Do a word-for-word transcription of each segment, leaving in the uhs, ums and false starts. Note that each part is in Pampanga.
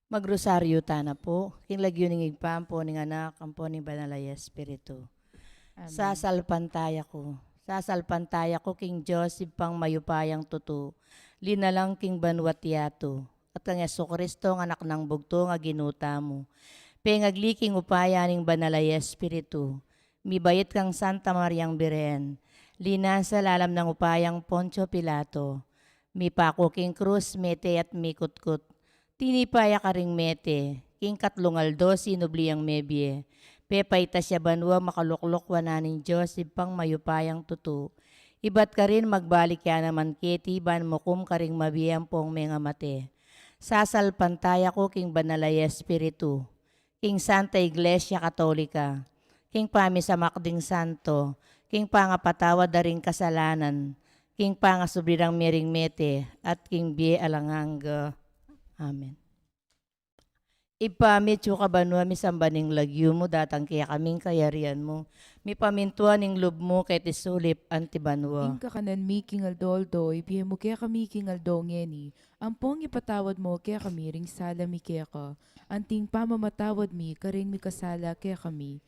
Magrosaryo tana pu, king lagyu ning Ibpa, ampo ning Anak, ampo ning Banal a Espiritu. Amen. Sasalpantaya ku, sasalpantaya ku king Dios, Ibpang mayupayang tutu, linalang king banua't yatu, at kang Jesucristo, a Anak nang bugtung a Ginu tamu, pengagli king upaya ning Banal a Espiritu, mibait kang Santa Mariang Birhen, linasa lalam nang upayang Poncio Pilato, mipaku king krus, mete at mikutkut, tinipa ya karing mete, king katlung aldo sinubli yang mebie, pepaitas ya banua, makalukluk wanan ning Dios, Ibpang mayupayang tutu, ibat karin magbalik ya naman keti ban mukum karing mabie ampong mengamate. Sasalpantaya ku king Banal a Espiritu, king Santa Iglesia Katolika, king pamisamak ding santo, king pangapatawad da ring kasalanan, king pangasubli rang miring mete, at king bie alang angga. Amen. Ibpa mi, atsu ka banua, misamban ing lagyu mu, datang kekami ing kayarian mu, mipamintuan ing lub mu keti sulip anti banua. Ing kakanan mi king aldo-aldo, ibie mu kekami king aldo ngeni, ampong ipatawad mu kekami ring sala mi keka, anting pamamatawad mi karing mikasala kekami.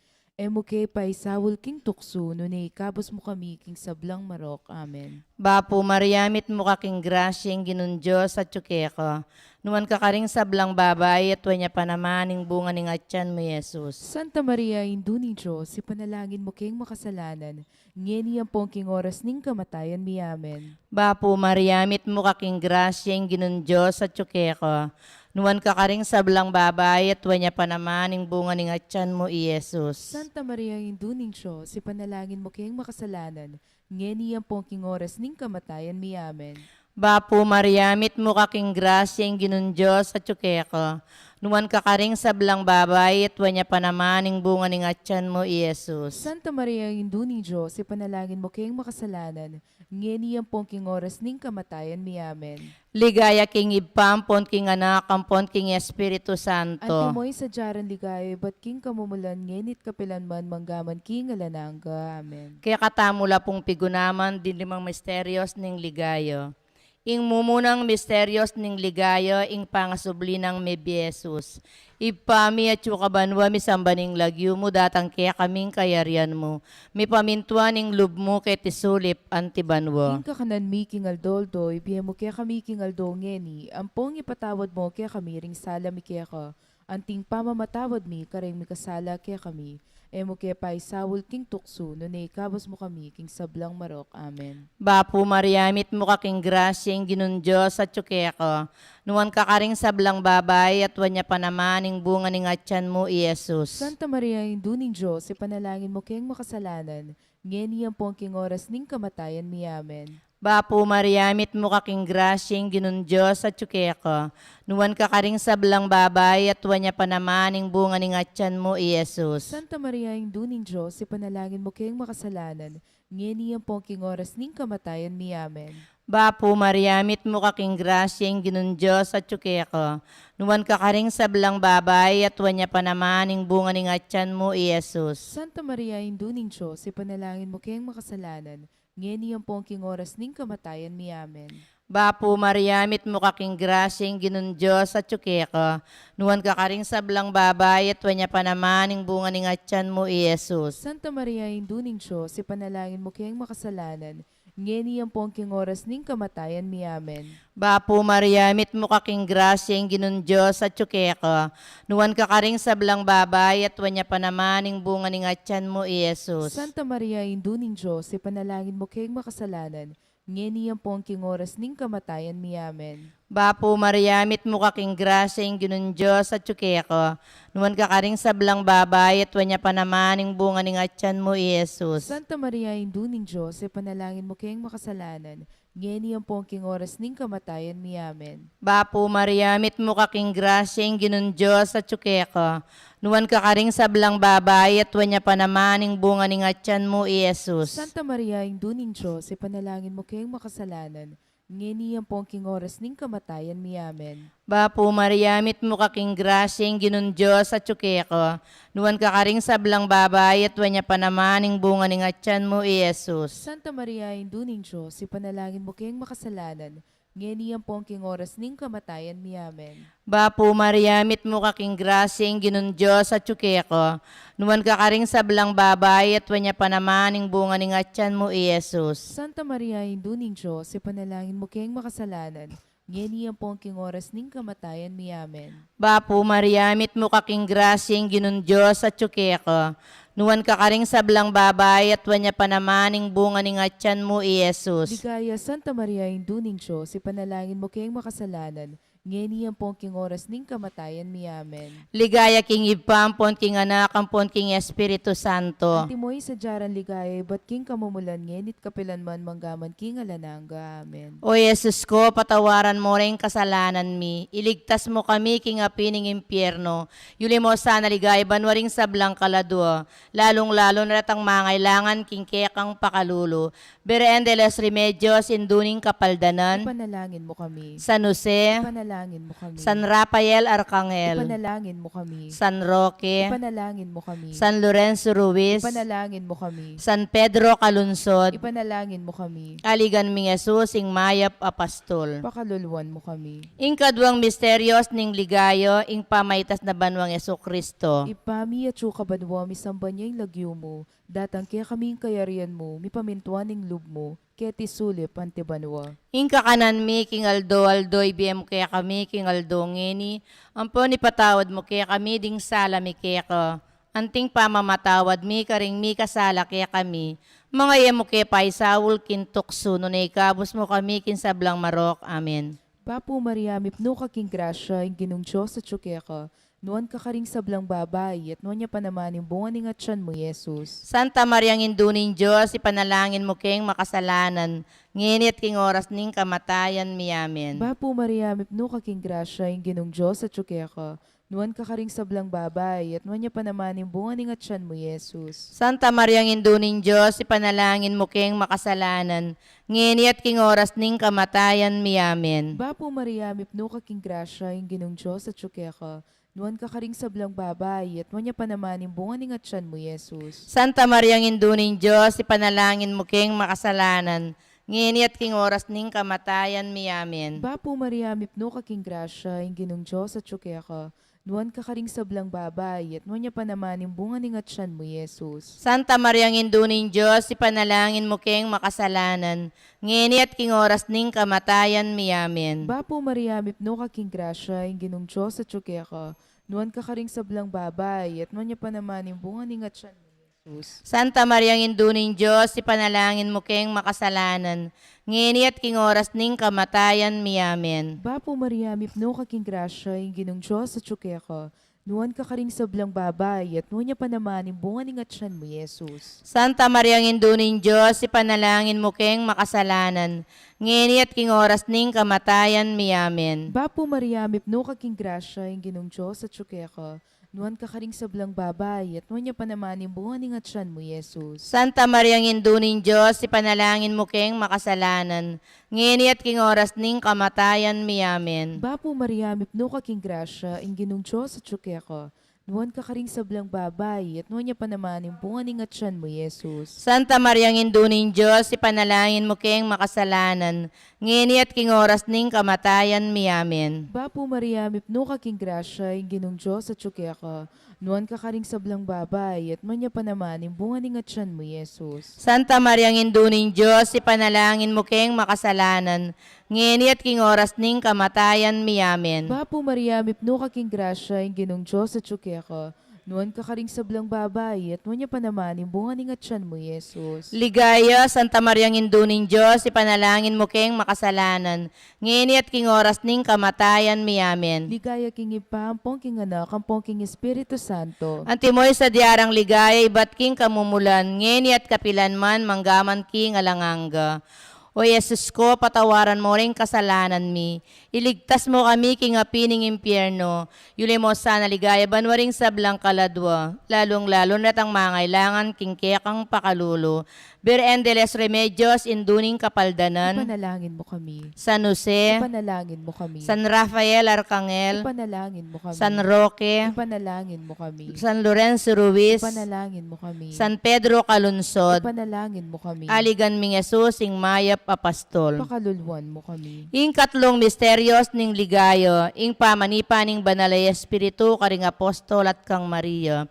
E mu ke paisaul king tuksu, nune ikabus mu kami king sablang marok. Amen. Bapu Maria, mitmu ka king grasya, ing Ginung Dios atyu keka. Nuan ka karing sablang babai, at nuan ya pa naman ing bunga ning atyan mu, i Jesus. Santa Maria, Indu ning Dios, ipanalangin mu keng makasalanan, ngeni ampong king oras ning kamatayan mi. Amen. Bapu Maria, mitmu ka king grasya, ing Ginung Dios atyu keka. Nuan ka karing sablang babai, at nuan ya pa naman ing bunga ning atyan mu, i Jesus. Santa Maria, Indu ning Dios, ipanalangin mu keng makasalanan, ngeni ampong king oras ning kamatayan mi. Amen. Bapu Maria, mitmu ka king grasya, ing Ginung Dios atyu keka. Nuan ka karing sablang babai, at nuan ya pa naman ing bunga ning atyan mu, i Jesus. Santa Maria, Indu ning Dios, ipanalangin mu keng makasalanan, ngeni ampong king oras ning kamatayan mi. Amen. Ligaya king Ibpa, ampon king Anak, ampon king Espiritu Santo. Antimo ing sadya rang ligaya ibat king kamumulan, ngeni't kapilan man, manggaman king alang angga. Amen. Kekatamu la pung pigunaman ding limang misterios ning ligaya. Ing mumunang misterios ning ligaya, ing pangasubli nang mebie Jesus. Ibpa mi, atyu ka banua, misamban ing lagyu mu, datang kekami ing kayarian mu, mipamintuan ing lub mu keti sulip anti banua. Ing kakanan mi king aldo-aldo, ibie mu kekami king aldo ngeni, ampong ipatawad mu kekami ring sala mi keka, anting pamamatawad mi karing mikasala kekami. E mu ke paisaul king tuksu, nune ikabus mu kami king sablang marok. Amen. Bapu Maria, mitmu ka king grasya, ing Ginung Dios atyu keka. Nuan ka karing sablang babai, at nuan ya pa naman ing bunga ning atyan mu, i Jesus. Santa Maria, Indu ning Dios, ipanalangin mu keng makasalanan, ngeni ampong king oras ning kamatayan mi. Amen. Bapu Maria, mitmu ka king grasya, ing Ginung Dios atyu keka. Nuan ka karing sablang babai, at nuan ya pa naman ing bunga ning atyan mu, i Jesus. Santa Maria, Indu ning Dios, ipanalangin mu keng makasalanan, ngeni ampong king oras ning kamatayan mi. Amen. Bapu Maria, mitmu ka king grasya, ing Ginung Dios atyu keka. Nuan ka karing sablang babai, at nuan ya pa naman ing bunga ning atyan mu, i Jesus. Santa Maria, Indu ning Dios, ipanalangin mu keng makasalanan, ngeni ampong king oras ning kamatayan mi. Amen. Bapu Maria, mitmu ka king grasya, ing Ginung Dios atyu keka. Nuan ka karing sablang babai, at nuan ya pa naman ing bunga ning atyan mu, i Jesus. Santa Maria, Indu ning Dios, ipanalangin mu keng makasalanan, ngeni ampong king oras ning kamatayan mi. Amen. Bapu Maria, mitmu ka king grasya, ing Ginung Dios atyu keka. Nuan ka karing sablang babai, at nuan ya pa naman ing bunga ning atyan mu, i Jesus. Santa Maria, Indu ning Dios, ipanalangin mu keng makasalanan, ngeni ampong king oras ning kamatayan mi. Amen. Bapu Maria, mitmu ka king grasya, ing Ginung Dios atyu keka. Nuan ka karing sablang babai, at nuan ya pa naman ing bunga ning atyan mu, i Jesus. Santa Maria, Indu ning Dios, ipanalangin mu keng makasalanan, ngeni ampong king oras ning kamatayan mi. Amen. Bapu Maria, mitmu ka king grasya, ing Ginung Dios atyu keka. Nuan ka karing sablang babai, at nuan ya pa naman ing bunga ning atyan mu, i Jesus. Santa Maria, Indu ning Dios, ipanalangin mu keng makasalanan, ngeni ampong king oras ning kamatayan mi. Amen. Bapu Maria, mitmu ka king grasya, ing Ginung Dios atyu keka. Nuan ka karing sablang babai, at nuan ya pa naman ing bunga ning atyan mu, i Jesus. Santa Maria, Indu ning Dios, ipanalangin mu keng makasalanan, ngeni ampon king oras ning kamatayan mi. Amen. Bapu Maria, mitmu ka king grasya, ing Ginung Dios atyu keka. Nuan ka karing sablang babai, at nuan ya pa naman ing bunga ning atyan mu, i Jesus. Santa Maria, Indu ning Dios, ipanalangin mu keng makasalanan, ngeni ampon king oras ning kamatayan mi. Amen. Bapu Maria, mitmu ka king grasya, ing Ginung Dios atyu keka. Nuan ka karing sablang babai, at nuan ya pa naman ing bunga ning atyan mu, i Jesus. Ligaya, Santa Maria, Indu ning Dios, ipanalangin mu keng makasalanan, ngeni ampon king oras ning kamatayan mi. Amen. Ligaya king Ibpa, ampon king Anak, ampon king Espiritu Santo. Antimo ing sadya rang ligaya ibat king kamumulan, ngeni at kapilan man, manggaman king alang angga. Amen. O Jesus ko, patawaran mu ring kasalanan mi, iligtas mu kami king api ning impyerno, yuli mu sana king ligaya banua ring sablang kaladua, lalung-lalu na retang mangailangan king kekang pakalulu. Virgen de los Remedios, Indu ning Kapaldanan. Ipanalangin mu kami. San Jose. Ipanalangin mu kami. San Rafael Arcangel. Ipanalangin mu kami. San Roque. Ipanalangin mu kami. San Lorenzo Ruiz. Ipanalangin mu kami. San Pedro Calungsod. Ipanalangin mu kami. Aligan ming Jesus, ing mayap a pastul. Pakaluluan mu kami. Ing kaduang misteryos ning ligaya, ing pamaitas na banuang Jesucristo. Ibpa mi, atyu ka banua, misamban ya ing lagyu mu, datang kekami ing kayarian mu, mipamintuan ing lub mu, keti sulip anti banua. Ing kakanan mi king aldo-aldo ibie mu kekami king aldo ngeni, ampon ipatawad mu kekami ding sala mi keka, anting pamamatawad mi karing mikasala kekami. Manga e mu ke paisaul king tuksu, nune ikabus mu kami king sablang marok. Amen. Bapu Maria, mipnu ka king grasya, ing Ginung Dios atyu keka. Nuan ka karing sablang babai, at nuan ya pa naman ing bunga ning atyan mu, i Jesus. Santa Mariang Indu ning Dios, ipanalangin mu keng makasalanan, ngeni at king oras ning kamatayan mi. Amen. Bapu Maria, mipnu ka king grasya, ing Ginung Dios atyu keka. Nuan ka karing sablang babai, at nuan ya pa naman ing bunga ning atyan mu, i Jesus. Santa Mariang Indu ning Dios, ipanalangin mu keng makasalanan, ngeni at king oras ning kamatayan mi. Amen. Bapu Maria, mipnu ka king grasya, ing Ginung Dios atyu keka. Nuan ka karing sablang babai, at nuan ya pa naman ing bunga ning atyan mu, i Jesus. Santa Mariang Indu ning Dios, ipanalangin mu keng makasalanan, ngeni at king oras ning kamatayan mi. Amen. Bapu Maria, mipnu ka king grasya, ing Ginung Dios atyu keka. Nuan ka karing sablang babai, at nuan ya pa naman ing bunga ning atyan mu, i Jesus. Santa Mariang Indu ning Dios, ipanalangin mu keng makasalanan, ngeni at king oras ning kamatayan mi. Amen. Bapu Maria, mipnu ka king grasya, ing Ginung Dios atyu keka. Nuan ka karing sablang babai, at nuan ya pa naman ing bunga ning atyan mu, i Jesus. Santa Mariang Indu ning Dios, ipanalangin mu keng makasalanan, ngeni at king oras ning kamatayan mi. Amen. Bapu Maria, mipnu ka king grasya, ing Ginung Dios atyu keka. Nuan ka karing sablang babai, at nuan ya pa naman ing bunga ning atyan mu, i Jesus. Santa Mariang Indu ning Dios, ipanalangin mu keng makasalanan, ngeni at king oras ning kamatayan mi. Amen. Bapu Maria, mipnu ka king grasya, ing Ginung Dios atyu keka. Nuan ka karing sablang babai, at nuan ya pa naman ing bunga ning atyan mu, i Jesus. Santa Mariang Indu ning Dios, ipanalangin mu keng makasalanan, ngeni at king oras ning kamatayan mi. Amen. Bapu Maria, mipnu ka king grasya, ing Ginung Dios atyu keka. Nuan ka karing sablang babai, at nuan ya pa naman ing bunga ning atyan mu, i Jesus. Santa Mariang Indu ning Dios, ipanalangin mu keng makasalanan, ngeni at king oras ning kamatayan mi. Amen. Bapu Maria, mipnu ka king grasya, ing Ginung Dios atyu keka. Nuan ka karing sablang babai, at nuan ya pa naman ing bunga ning atyan mu, i Jesus. Santa Mariang Indu ning Dios, ipanalangin mu keng makasalanan, ngeni at king oras ning kamatayan mi. Amen. Bapu Maria, mipnu ka king grasya, ing Ginung Dios atyu keka. Nuan ka karing sablang babai, at nuan ya pa naman ing bunga ning atyan mu, i Jesus. Ligaya, Santa Mariang Indu ning Dios, ipanalangin mu keng makasalanan, ngeni at king oras ning kamatayan mi. Amen. Ligaya king Ibpa, ampon king Anak, ampon king Espiritu Santo. Antimo ing sadya rang ligaya ibat king kamumulan, ngeni at kapilan man, manggaman king alang angga. O Jesus ko, patawaran mu ring kasalanan mi, iligtas mu kami king api ning impyerno, yuli mu sana king ligaya banua ring sablang kaladua, lalung-lalu na retang mangailangan king kekang pakalulu. Birhen de los Remedios, Indu ning Kapaldanan. Ipanalangin mu kami. San Jose. Ipanalangin mu kami. San Rafael Arcangel. Ipanalangin mu kami. San Roque. Ipanalangin mu kami. San Lorenzo Ruiz. Ipanalangin mu kami. San Pedro Calungsod. Ipanalangin mu kami. Aligan ming Jesus, ing mayap apostol. Pakaluluan mu kami. Ing katlung misterios ning ligaya, ing pamanipa ning Banal a Espiritu karing apostol at kang Maria.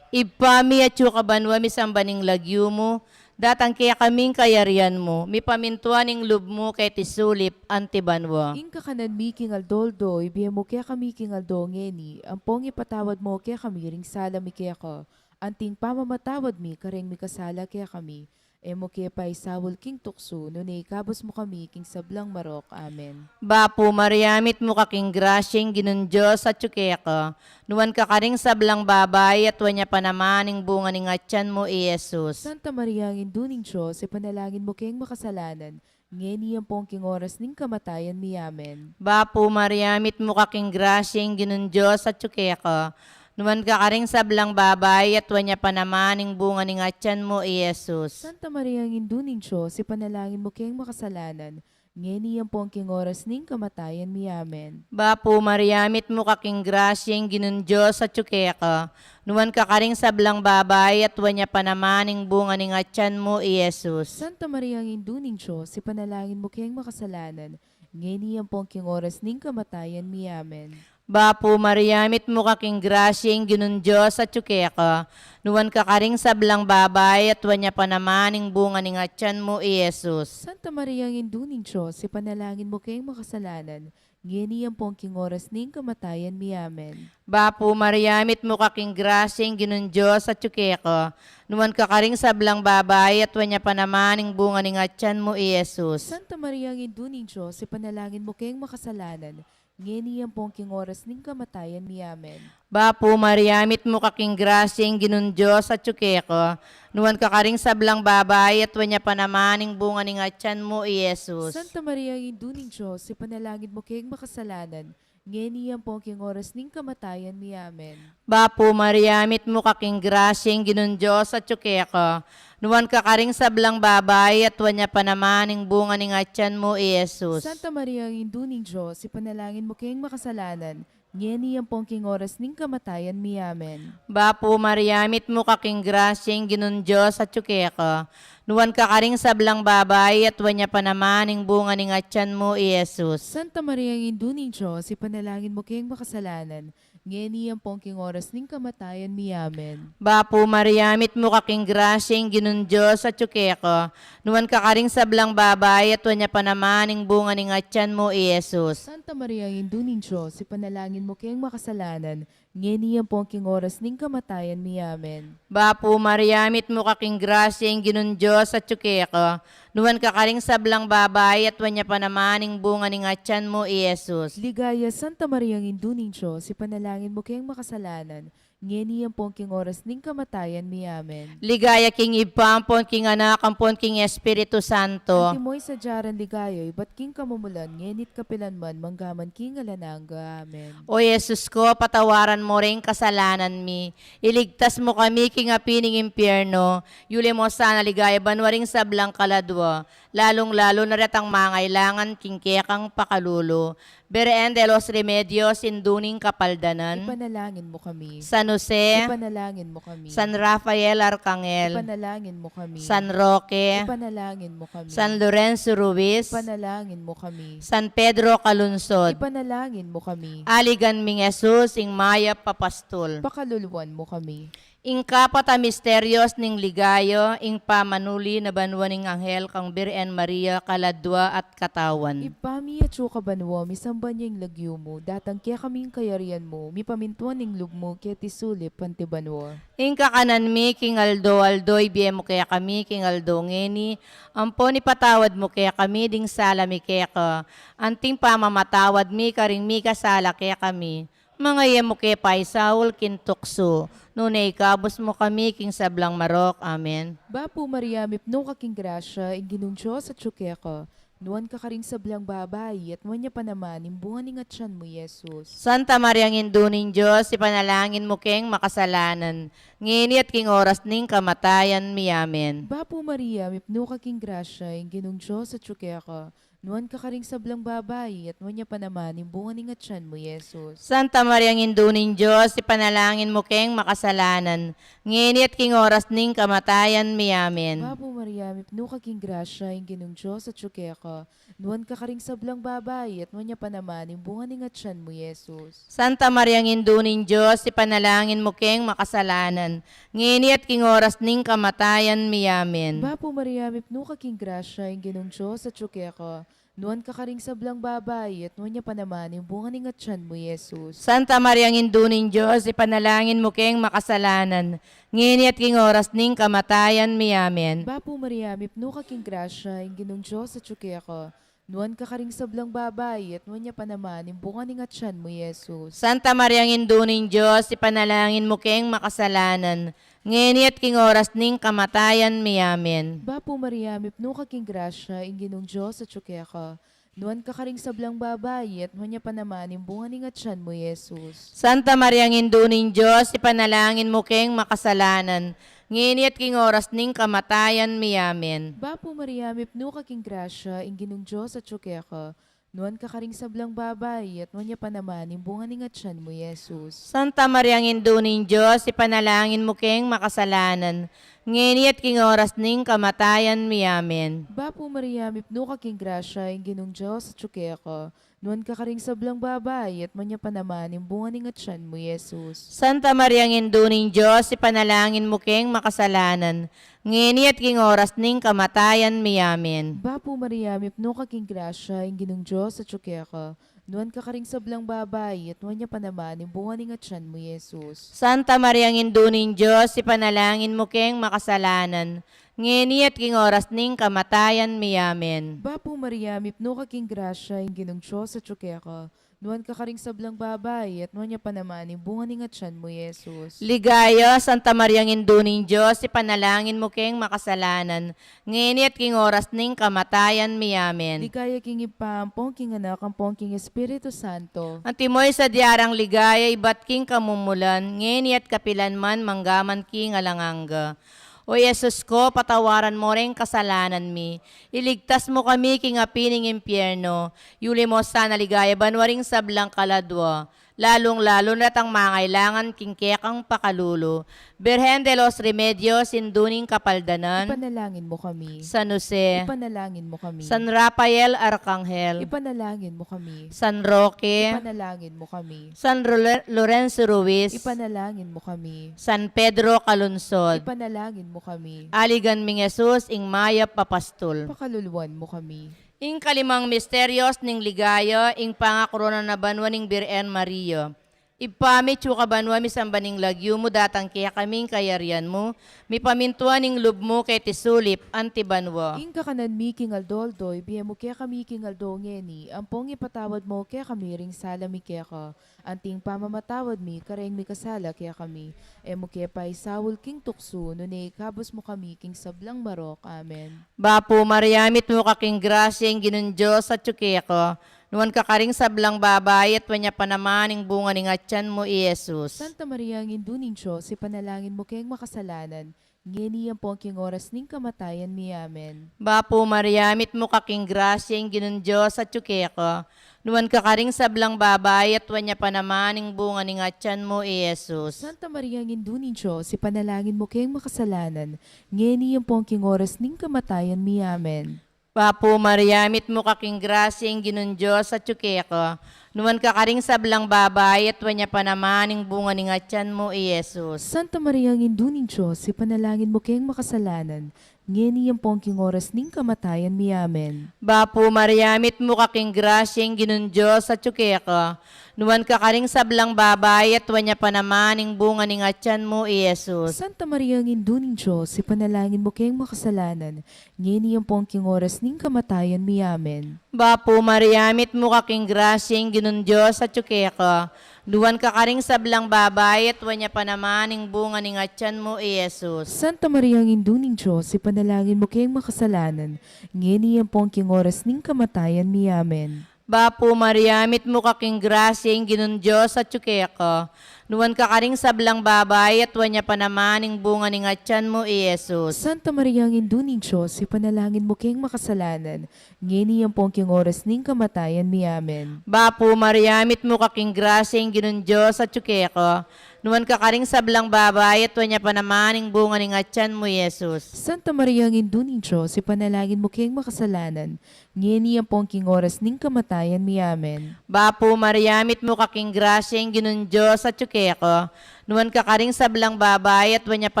Ibpa mi, atsu ka banua, misamban ing lagyu mu, datang kekami ing kayarian mu, mipamintuan ing lub mu keti sulip anti banua. Ing kakanan mi king aldo-aldo, ibie mu kekami king aldo ngeni, ampong ipatawad mu kekami ring sala mi keka, anti ing pamamatawad mi kareng mikasala kekami. E mu ke paisaul king tuksu, nune ikabus mu kami king sablang marok. Amen. Bapu Maria, mitmu ka king grasya, ing Ginung Dios atyu keka. Nuan ka karing sablang babai, at nuan ya pa naman ing bunga ning atyan mu, i Jesus. Santa Maria, Indu ning Dios, ipanalangin mu keng makasalanan, ngeni ampong king oras ning kamatayan mi. Amen. Bapu Maria, mitmu ka king grasya, ing Ginung Dios atyu keka. Nuan ka karing sablang babai, at nuan ya pa naman ing bunga ning atyan mu, i Jesus. Santa Maria, Indu ning Dios, ipanalangin mu keng makasalanan, ngeni ampong king oras ning kamatayan mi. Amen. Bapu Maria, mitmu ka king grasya, ing Ginung Dios atyu keka. Nuan ka karing sablang babai, at nuan ya pa naman ing bunga ning atyan mu, i Jesus. Santa Maria, Indu ning Dios, ipanalangin mu keng makasalanan, ngeni ampong king oras ning kamatayan mi. Amen. Bapu Maria, mitmu ka king grasya, ing Ginung Dios atyu keka. Nuan ka karing sablang babai, at nuan ya pa naman ing bunga ning atyan mu, i Jesus. Santa Maria, Indu ning Dios, ipanalangin mu keng makasalanan, ngeni ampong king oras ning kamatayan mi. Amen. Bapu Maria, mitmu ka king grasya, ing Ginung Dios atyu keka. Nuan ka karing sablang babai, at nuan ya pa naman ing bunga ning atyan mu, i Jesus. Santa Maria, Indu ning Dios, ipanalangin mu keng makasalanan, ngeni ampong king oras ning kamatayan mi. Amen. Bapu Maria, mitmu ka king grasya, ing Ginung Dios atyu keka. Nuan ka karing sablang babai, at nuan ya pa naman ing bunga ning atyan mu, i Jesus. Santa Maria, Indu ning Dios, ipanalangin mu keng makasalanan, ngeni ampong king oras ning kamatayan mi. Amen. Bapu Maria, mitmu ka king grasya, ing Ginung Dios atyu keka. Nuan ka karing sablang babai, at nuan ya pa naman ing bunga ning atyan mu, i Jesus. Santa Maria, Indu ning Dios, ipanalangin mu keng makasalanan, ngeni ampong king oras ning kamatayan mi. Amen. Bapu Maria, mitmu ka king grasya, ing Ginung Dios atyu keka. Nuan ka karing sablang babai, at nuan ya pa naman ing bunga ning atyan mu, i Jesus. Santa Maria, Indu ning Dios, ipanalangin mu keng makasalanan, ngeni ampong king oras ning kamatayan mi. Amen. Bapu Maria, mitmu ka king grasya, ing Ginung Dios atyu keka. Nuan ka karing sablang babai, at nuan ya pa naman ing bunga ning atyan mu, i Jesus. Santa Maria, Indu ning Dios, ipanalangin mu keng makasalanan, ngeni ampong king oras ning kamatayan mi. Amen. Bapu Maria, mitmu ka king grasya, ing Ginung Dios atyu keka. Nuan ka karing sablang babai, at nuan ya pa naman ing bunga ning atyan mu, i Jesus. Ligaya, Santa Maria, Indu ning Dios, ipanalangin mu keng makasalanan, ngeni ampong king oras ning kamatayan mi. Amen. Ligaya king Ibpa, ampon king Anak, ampon king Espiritu Santo. Antimo ing sadya rang ligaya, ibat king kamumulan, ngeni't kapilan man, mangga man king alang angga. Amen. O Jesus ko, patawaran mu ring kasalanan mi, iligtas mu kami king api ning impyerno, yuli mu sana king ligaya banua ring sablang kaladua, lalung-lalu na retang mangailangan king kekang pakalulu. Birhen de los Remedios, Indu ning Kapaldanan. Ipanalangin mu kami. San Jose. Ipanalangin mu kami. San Rafael Arcangel. Ipanalangin mu kami. San Roque. Ipanalangin mu kami. San Lorenzo Ruiz. Ipanalangin mu kami. San Pedro Calungsod. Ipanalangin mu kami. Aligan ming Jesus, ing mayap a pastul. Pakaluluan mu kami. Ing kapat a misterios ning ligaya, ing pamanuli na banua ning anghel kang Birhen Maria, kaladua at katawan. Ibpa mi, atsu ka banua, misamban ya ing lagyu mu, datang kekami ing kayarian mu, mipamintuan ing lub mu keti sulip anti banua. Ing kakanan mi king aldo-aldo, ibie mu kekami king aldo ngeni, ampon ipatawad mu kekami ding sala mi keka, anting pamamatawad mi karing mikasala kekami. Manga e mu ke paisaul king tuksu, nune ikabus mu kami king sablang marok. Amen. Bapu Maria, mipnu ka king grasya, ing Ginung Dios atyu keka. Nuan ka karing sablang babai, at nuan ya pa naman ing bunga ning atyan mu, i Jesus. Santa Maria, Indu ning Dios, ipanalangin mu keng makasalanan, ngeni at king oras ning kamatayan mi. Amen. Bapu Maria, mipnu ka king grasya, ing Ginung Dios atyu keka. Nuan ka karing sablang babai, at nuan ya pa naman ing bunga ning atyan mu, Jesus. Santa Mariang Indu ning Dios, ipanalangin mu keng makasalanan, ngeni at king oras ning kamatayan mi. Amen. Bapu Maria, mipnu ka king grasya, ing Ginung Dios atyu keka. Nuan ka karing sablang babai, at nuan ya pa naman ing bunga ning atyan mu, Jesus. Santa Mariang Indu ning Dios, ipanalangin mu keng makasalanan, ngeni at king oras ning kamatayan mi. Amen. Bapu Maria, mipnu ka king grasya, ing Ginung Dios atyu keka. Nuan ka karing sablang babai, at nuan ya pa naman ing bunga ning atyan mu, Jesus. Santa Mariang Indu ning Dios, ipanalangin mu keng makasalanan, ngeni at king oras ning kamatayan mi. Amen. Bapu Maria, mipnu ka king grasya, ing Ginung Dios atyu keka. Nuan ka karing sablang babai, at nuan ya pa naman ing bunga ning atyan mu, Jesus. Santa Mariang Indu ning Dios, ipanalangin mu keng makasalanan, ngeni at king oras ning kamatayan mi. Amen. Bapu Maria, mipnu ka king grasya, ing Ginung Dios atyu keka. Nuan ka karing sablang babai, at nuan ya pa naman ing bunga ning atyan mu, Jesus. Santa Mariang Indu ning Dios, ipanalangin mu keng makasalanan, ngeni at king oras ning kamatayan mi. Amen. Bapu Maria, mipnu ka king grasya, ing Ginung Dios atyu keka. Nuan ka karing sablang babai, at nuan ya pa naman ing bunga ning atyan mu, Jesus. Santa Mariang Indu ning Dios, ipanalangin mu keng makasalanan, ngeni at king oras ning kamatayan mi. Amen. Bapu Maria, mipnu ka king grasya, ing Ginung Dios atyu keka. Nuan ka karing sablang babai, at nuan ya pa naman ing bunga ning atyan mu, Jesus. Santa Mariang Indu ning Dios, ipanalangin mu keng makasalanan, ngeni at king oras ning kamatayan mi. Amen. Bapu Maria, mipnu ka king grasya, ing Ginung Dios atyu keka. Nuan ka karing sablang babai, at nuan ya pa naman ing bunga ning atyan mu, Jesus. Santa Mariang Indu ning Dios, ipanalangin mu keng makasalanan, ngeni at king oras ning kamatayan mi. Amen. Bapu Maria, mipnu ka king grasya, ing Ginung Dios atyu keka. Nuan ka karing sablang babai, at nuan ya pa naman ing bunga ning atyan mu, Jesus. Ligaya, Santa Mariang Indu ning Dios, ipanalangin mu keng makasalanan, ngeni at king oras ning kamatayan mi. Amen. Ligaya king Ibpa, ampon king Anak, ampon king Espiritu Santo. Antimo ing sadya rang ligaya ibat king kamumulan, ngeni at kapilan man, mangga man king alang angga. O Jesus ko, patawaran mo reng kasalanan mi, iligtas mo kami king api ning impyerno, yuli mo sana ligaya banua ring sablang kaladua, lalung-lalu na retang mangailangan king kekang pakalulu. Birhen de los Remedios, Indu ning Kapaldanan, ipanalangin mo kami. San Jose, ipanalangin mo kami. San Rafael Arkanghel, ipanalangin mo kami. San Roque, ipanalangin mo kami. San Role-, Lorenzo Ruiz, ipanalangin mo kami. San Pedro Calungsod, ipanalangin mo kami. Aligan ming Jesus, ing mayap a pastul, pakaluluan mo kami. Ing kalimang misterios ning ligaya, ing pangakorona na banua ning Birhen Maria. Ibpa mi, atsu ka banua, misamban ing lagyu mu, datang kekami ing kayarian mu, mipamintuan ing lub mu keti sulip anti banua. Ing kakanan mi king aldo-aldo ibie mu kekami king aldo ngeni, ampon ipatawad mu kekami ring sala mi keka, anti ing pamamatawad mi kareng mikasala kekami. E mu ke paisaul king tuksu, nune ikabus mu kami king sablang marok. Amen. Bapu Maria, mitmu ka king grasya, ing Ginung Dios atyu keka. Nuan ka karing sablang babai, at nuan ya pa naman ing bunga ning atyan mu, i Jesus. Santa Maria, Indu ning Dios, ipanalangin mu keng makasalanan, ngeni ampon king oras ning kamatayan mi. Amen. Bapu Maria, mitmu ka king grasya, ing Ginung Dios atyu keka. Nuan ka karing sablang babai, at nuan ya pa naman ing bunga ning atyan mu, i Jesus. Santa Maria, Indu ning Dios, ipanalangin mu keng makasalanan, ngeni ampon king oras ning kamatayan mi. Amen. Bapu Maria, mitmu ka king grasya, ing Ginung Dios atyu keka. Nuan ka karing sablang babai, at nuan ya pa naman ing bunga ning atyan mu, i Jesus. Santa Maria, Indu ning Dios, ipanalangin mu keng makasalanan, ngeni ampon king oras ning kamatayan mi. Amen. Bapu Maria, mitmu ka king grasya, ing Ginung Dios atyu keka. Nuan ka karing sablang babai, at nuan ya pa naman ing bunga ning atyan mu, i Jesus. Santa Maria, Indu ning Dios, ipanalangin mu keng makasalanan, ngeni ampon king oras ning kamatayan mi. Amen. Bapu Maria, mitmu ka king grasya, ing Ginung Dios atyu keka. Nuan ka karing sablang babai, at nuan ya pa naman ing bunga ning atyan mu, i Jesus. Santa Maria, Indu ning Dios, ipanalangin mu keng makasalanan, ngeni ampon king oras ning kamatayan mi. Amen. Bapu Maria, mitmu ka king grasya, ing Ginung Dios atyu keka. Nuan ka karing sablang babai, at nuan ya pa naman ing bunga ning atyan mu, i Jesus. Santa Maria, Indu ning Dios, ipanalangin mu keng makasalanan, ngeni ampon king oras ning kamatayan mi. Amen. Bapu Maria, mitmu ka king grasya, ing Ginung Dios atyu keka. Nuan ka karing sablang babai, at nuan ya pa naman ing bunga ning atyan mu, i Jesus. Santa Maria, Indu ning Dios, ipanalangin mu keng makasalanan, ngeni ampon king oras ning kamatayan mi. Amen. Bapu Maria, mitmu ka king grasya, ing Ginung Dios atyu keka. Nuan ka karing sablang babai, at nuan ya pa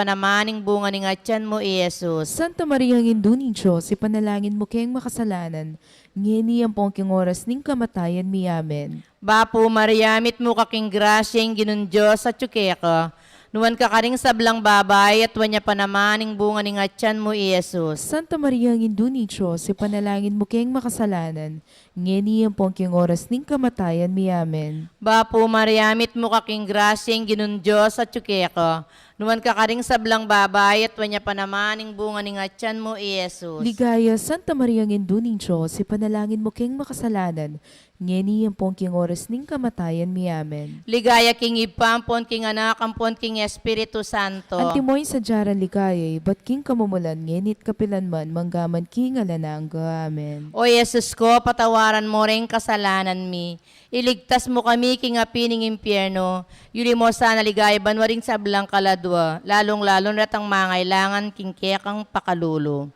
naman ing bunga ning atyan mu, i Jesus. Santa Maria, Indu ning Dios, ipanalangin mu keng makasalanan, ngeni ampon king oras ning kamatayan mi. Amen. Bapu Maria, mitmu ka king grasya, ing Ginung Dios atyu keka. Nuan ka karing sablang babai, at nuan ya pa naman ing bunga ning atyan mu, i Jesus. Santa Maria, Indu ning Dios, ipanalangin mu keng makasalanan, ngeni ampon king oras ning kamatayan mi. Amen. Bapu Maria, mitmu ka king grasya, ing Ginung Dios atyu keka. Nuan ka karing sablang babai, at nuan ya pa naman ing bunga ning atyan mu, i Jesus. Ligaya, Santa Maria, Indu ning Dios, ipanalangin mu keng makasalanan, ngeni ampon king oras ning kamatayan mi. Amen. Ligaya king Ibpa, ampon king Anak, ampon king Espiritu Santo. Antimo ing sadya rang ligaya, ibat king kamumulan, ngeni't kapilan man, manggaman king alang angga. Amen. O Jesus ko, patawaran mu ring kasalanan mi, iligtas mu kami king api ning impyerno, yuli mu sana king banua ring sablang kaladua, lalung-lalu na retang mangailangan king kekang pakalulu.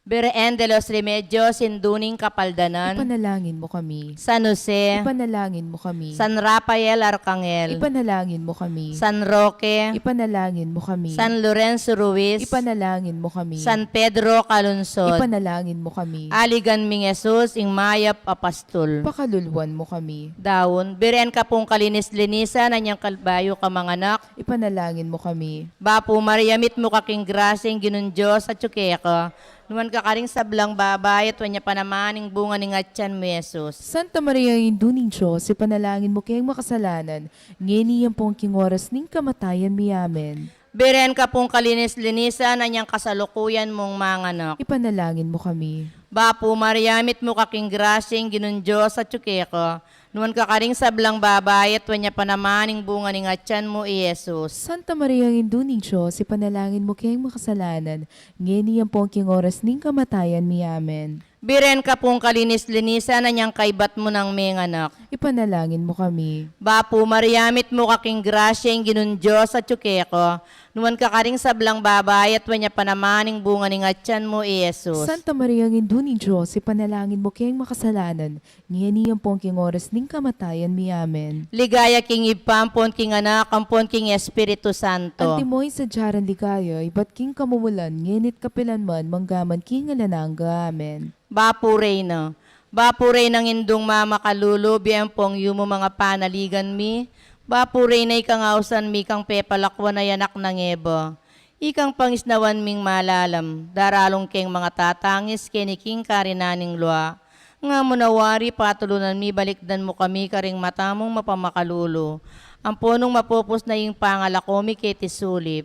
Birhen de los Remedios, Indu ning Kapaldanan. Ipanalangin mu kami. San Jose. Ipanalangin mu kami. San Rafael Arcangel. Ipanalangin mu kami. San Roque. Ipanalangin mu kami. San Lorenzo Ruiz. Ipanalangin mu kami. San Pedro Calungsod. Ipanalangin mu kami. Aligan ming Jesus, ing mayap a pastul. Pakaluluan mu kami. Daun, birhen ka pung kalinis-linisan, anyang kabayu ka manganak. Ipanalangin mu kami. Bapu Maria, mitmu ka king grasya, ing Ginung Dios atyu keka. Nuan ka karing sablang babai, at nuan ya pa naman ing bunga ning atyan mu, Jesus. Santa Maria, Indu ning Dios, ipanalangin mu keng makasalanan, ngeni ampon king oras ning kamatayan mi. Amen. Birhen ka pung kalinis-linisan, anyang kasalukuyan mung manganak. Ipanalangin mu kami. Bapu Maria, mitmu ka king grasya, ing Ginung Dios atyu keka. Nuan ka karing sablang babai, at nuan ya pa naman ing bunga ning atyan mu, i Jesus. Santa Maria, Indu ning Dios, ipanalangin mu keng makasalanan, ngeni ampon king oras ning kamatayan mi. Amen. Birhen ka pung kalinis-linisan, anyang kaybat mu nang menganak. Ipanalangin mu kami. Bapu Maria, mitmu ka king grasya, ing Ginung Dios atyu keka. Nuan ka karing sablang babai, at nuan ya pa naman ing bunga ning atyan mu, i Jesus. Santa Maria, Indu ning Dios, ipanalangin mu keng makasalanan, ngeni ampon king oras ning kamatayan mi. Amen. Ligaya king Ibpa, ampon king Anak, ampon king Espiritu Santo. Antimo ing sadya rang ligaya, ibat king kamumulan, ngeni't kapilan man, manggaman king alang angga. Amen. Bapu Reyna. Bapu Reynang indung mamakalulu, bie ampong yumu manga panaligan mi. Bapu Reyna, ikang ausan mi kang pepalakuan a anak nang Eva. Ikang pangisnawan ming malalam, daralung keng manga tatangis keni king karinan ning lua. Nga mu na wari, patulunan mi, balikdan mu kami karing mata mung mapamakalulu. Ampo nung mapupus na ing pangalako mi keti sulip,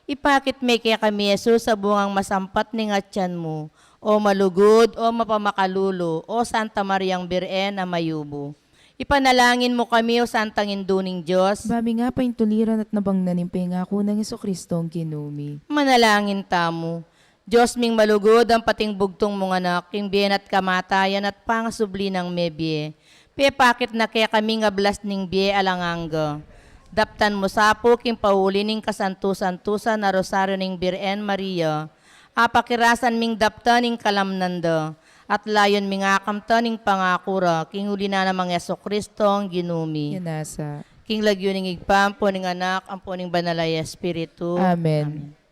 ipakit me kekami i Jesus a bungang masampat ning atyan mu, o malugud, o mapamakalulu, o Santa Mariang Birhen a mayumu. Ipanalangin mu kami, o Santang Indu ning Dios. Ba mi nga paintuliran at nabangnan ing pengaku nang Jesucristong Ginu mi. Manalangin tamu. Dios ming malugud, ang pating bugtung mung Anak, king bie na at kamatayan at pangasubli nang mebie, pepakit na kekami ing ablas ning bie alang angga. Daptan mu sa pu king pauli ning kasantu-santusan a Rosario ning Birhen Maria, apakirasan ming daptan ing kalamnan da, at layun ming akamtan ing pangaku ra, king uli na nang Jesucristong Ginu mi. Nasa. King lagyu ning Ibpa, ampo ning Anak, ampo ning Banal a Espiritu. Amen. Amen.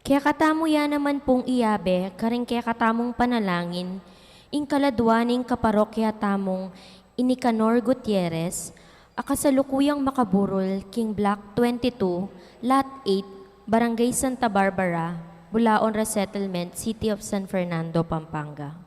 Kekatamu ya naman pung iyabe karing kekatamung panalangin ing kaladwa ning kaparokya tamung i Nicanor Gutierrez, a kasalukuyang makaburul king Block twenty-two, Lot eight, Barangay Santa Barbara, Bulaon Resettlement, City of San Fernando, Pampanga.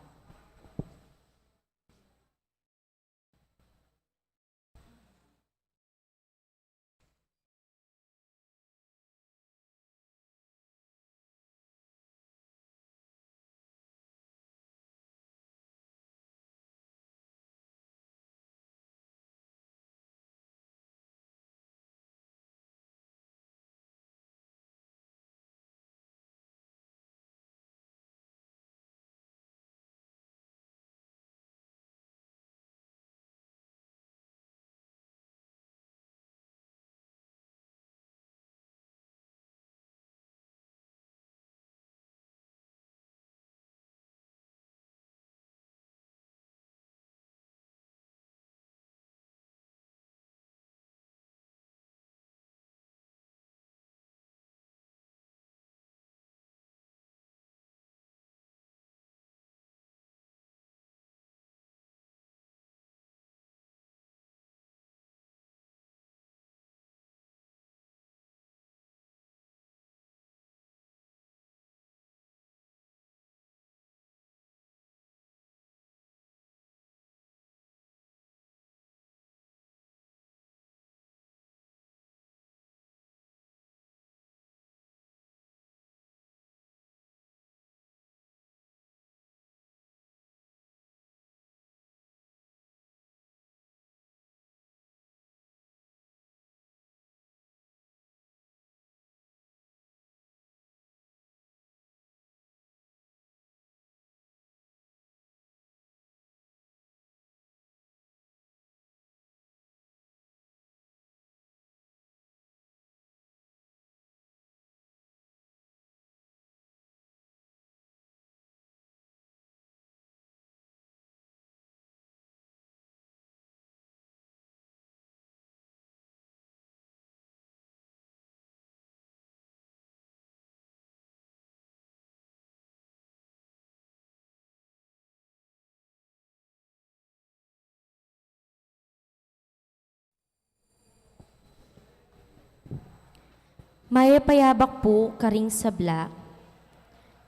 Mayap a yabak pu karing sabla.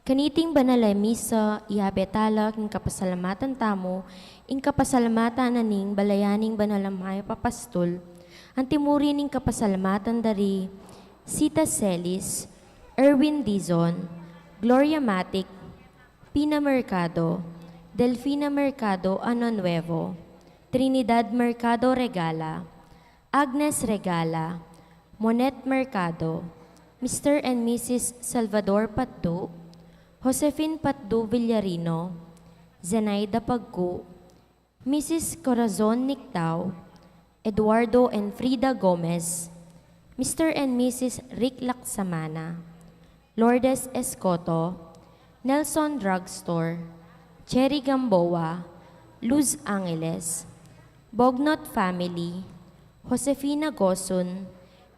Kaniting banal a misa, iyabe tala king kapasalamatan tamu ing kapasalamatan na ning balayan ning banal a mayap a pastul, antimurin ing kapasalamatan da ri Sita Celis, Erwin Dizon, Gloria Matic, Pina Mercado, Delfina Mercado Ano Nuevo, Trinidad Mercado Regala, Agnes Regala, Monet Mercado, Mister and Missus Salvador Patdu, Josefin Patdu Villarino, Zenaida Paggu, Missus Corazon Nictao, Eduardo and Frida Gomez, Mister and Missus Rick Laksamana, Lourdes Escoto, Nelson Drugstore, Cherry Gamboa, Luz Angeles, Bognot family, Josefina Gosun,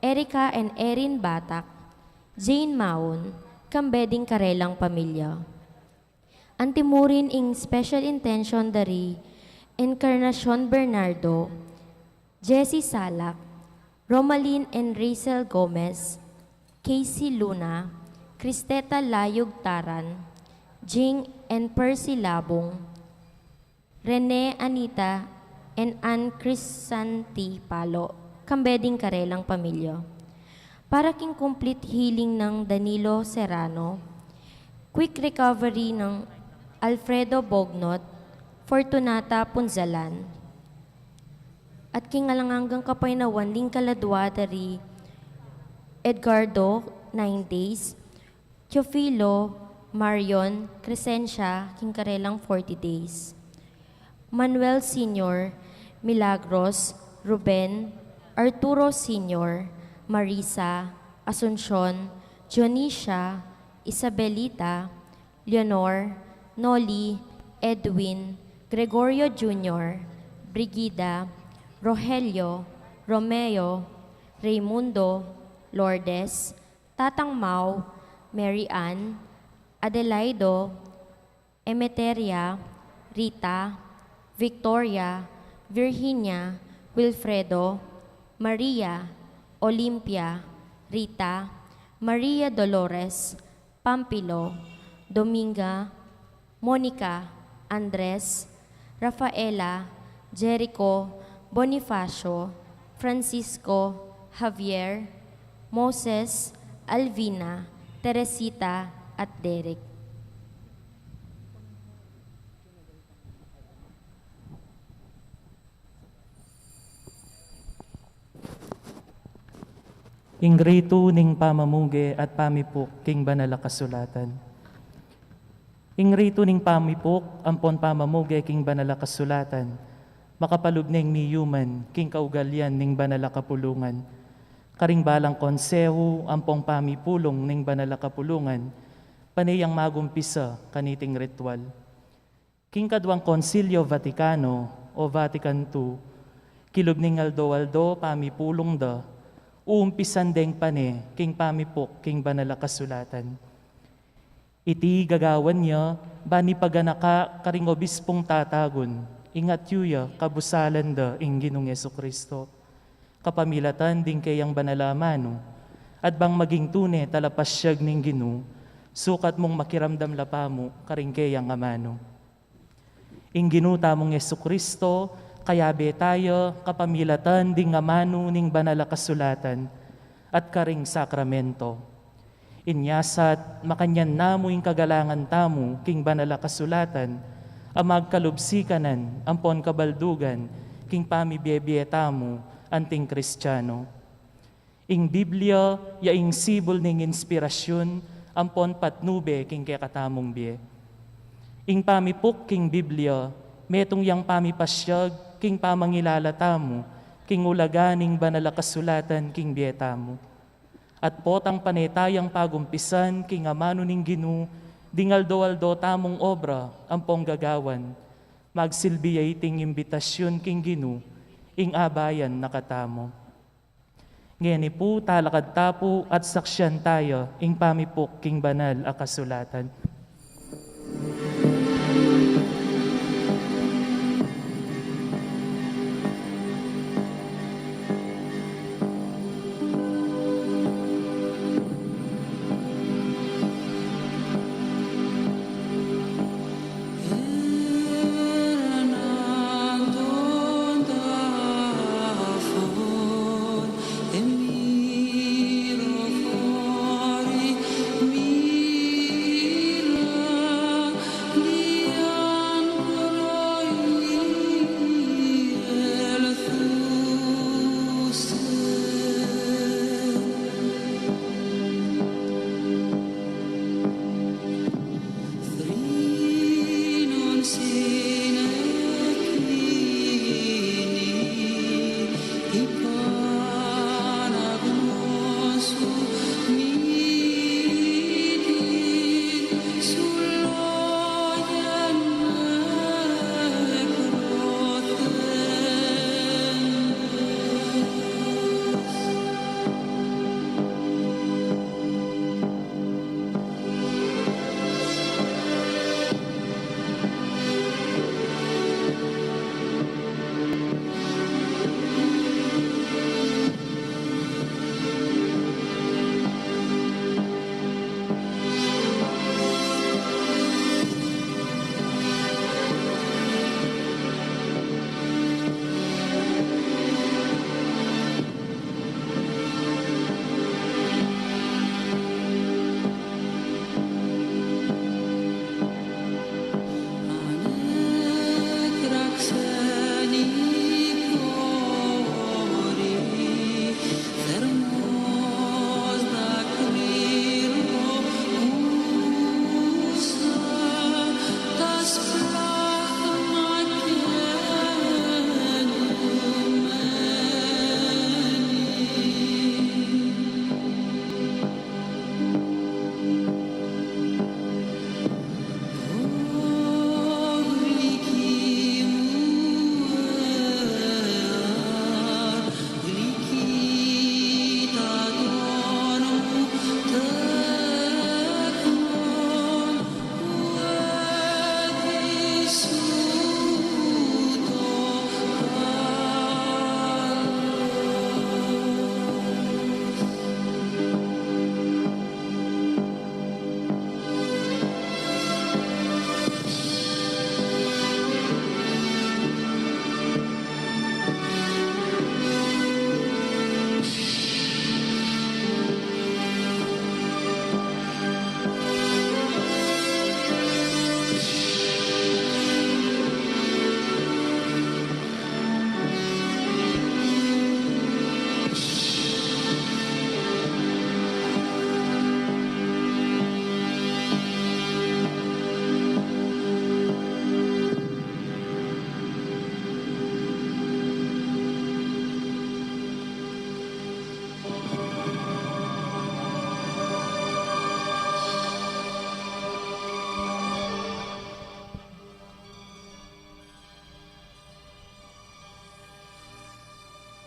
Erica and Erin Batak, Jane Maun, kambe ding karelang pamilya. Antimurin ing special intention da ri Encarnacion Bernardo, Jessie Salak, Romalyn and Rachel Gomez, Casey Luna, Cristeta Layug Taran, Jing and Percy Labung, Rene Anita, and Ann Crisanti Palo, kambe ding karelang pamilya. Para king complete healing nang Danilo Serrano, quick recovery nang Alfredo Bognot, Fortunata Punzalan, at king alang anggang kapaynawan ning kaladwa da ri Edgardo, nine days, Teofilo, Marion, Crescencia, king karelang forty days. Manuel Senior, Milagros, Ruben, Arturo Senior, Marisa, Asuncion, Dionisia, Isabelita, Leonor, Noli, Edwin, Gregorio Junior, Brigida, Rogelio, Romeo, Raymundo, Lourdes, Tatang Mau, Mary Ann, Adelaido, Emeteria, Rita, Victoria, Virginia, Wilfredo, Maria, Olympia, Rita, Maria Dolores, Pampilo, Dominga, Monica, Andres, Rafaela, Jericho, Bonifacio, Francisco, Javier, Moses, Alvina, Teresita, at Derek. Ing ritu ning pamamuge at pamipuk king Banal a Kasulatan. Ing ritu ning pamipuk ampon pamamuge king Banal a Kasulatan, makapalub neng miyuman king kaugalian ning Banal a Kapulungan. Karing balang konsehu ampong pamipulung ning Banal a Kapulungan, pane yang magumpisa kaniting ritual. King kaduang Konsilyo Vatikano o Vatican two, kilub ning aldo-aldo pamipulung da, uumpisan deng pane king pamipuk king Banal a Kasulatan. Iti gagawan ya, ban ipaganaka karing obispung tatagun, ing atyu ya kabusalan da ing Ginung Jesucristo. Kapamilatan ding keyang banal a amanu, at bang maging tune talapasyag ning Ginu, sukat mung makiramdam la pamu karing keyang amanu. Ing Ginu tamung Jesucristo, kayabe taya kapamilatan ding amanu ning Banal a Kasulatan at karing sakramento. Inya sat, makanyan namu ing kagalangan tamu king Banal a Kasulatan, a magkalub sikanan ampon kabaldugan king pamibiebie tamu anting Kristiano. Ing Biblia ya ing sibul ning inspirasyun ampon patnube king kekatamung bie. Ing pamipuk king Biblia, metung yang pamipasyag king pamangilala tamu king ulaga ning Banal a Kasulatan king bie tamu. At potang pane tayang pagumpisan king amanu ning Ginu ding aldo-aldo tamung obra ampong gagawan, magsilbi ya iting imbitasyun king Ginu ing abayan na katamu. Ngeni pu, talakad ta pu at saksian taya ing pamipuk king Banal a Kasulatan.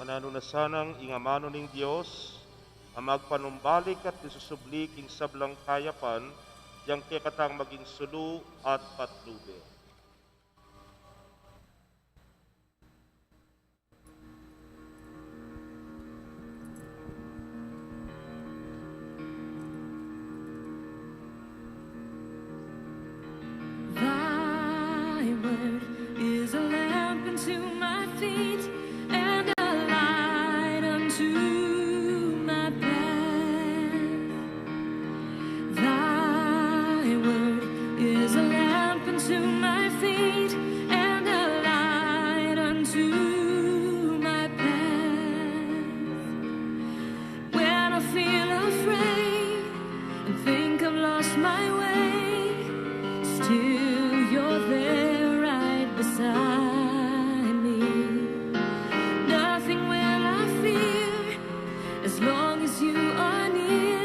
Nanu na sanang ing amanu ning Dios, a magpanumbalik at misusubli king sablang kayapan, yang kekatang maging sulu at patnube. Thy word is a lamp unto my feet and a light unto my path. Thy word is a lamp unto my feet and a light unto my path. When I feel afraid and think I've lost my way, still you're there right beside me. Nothing will I fear as long as you are near.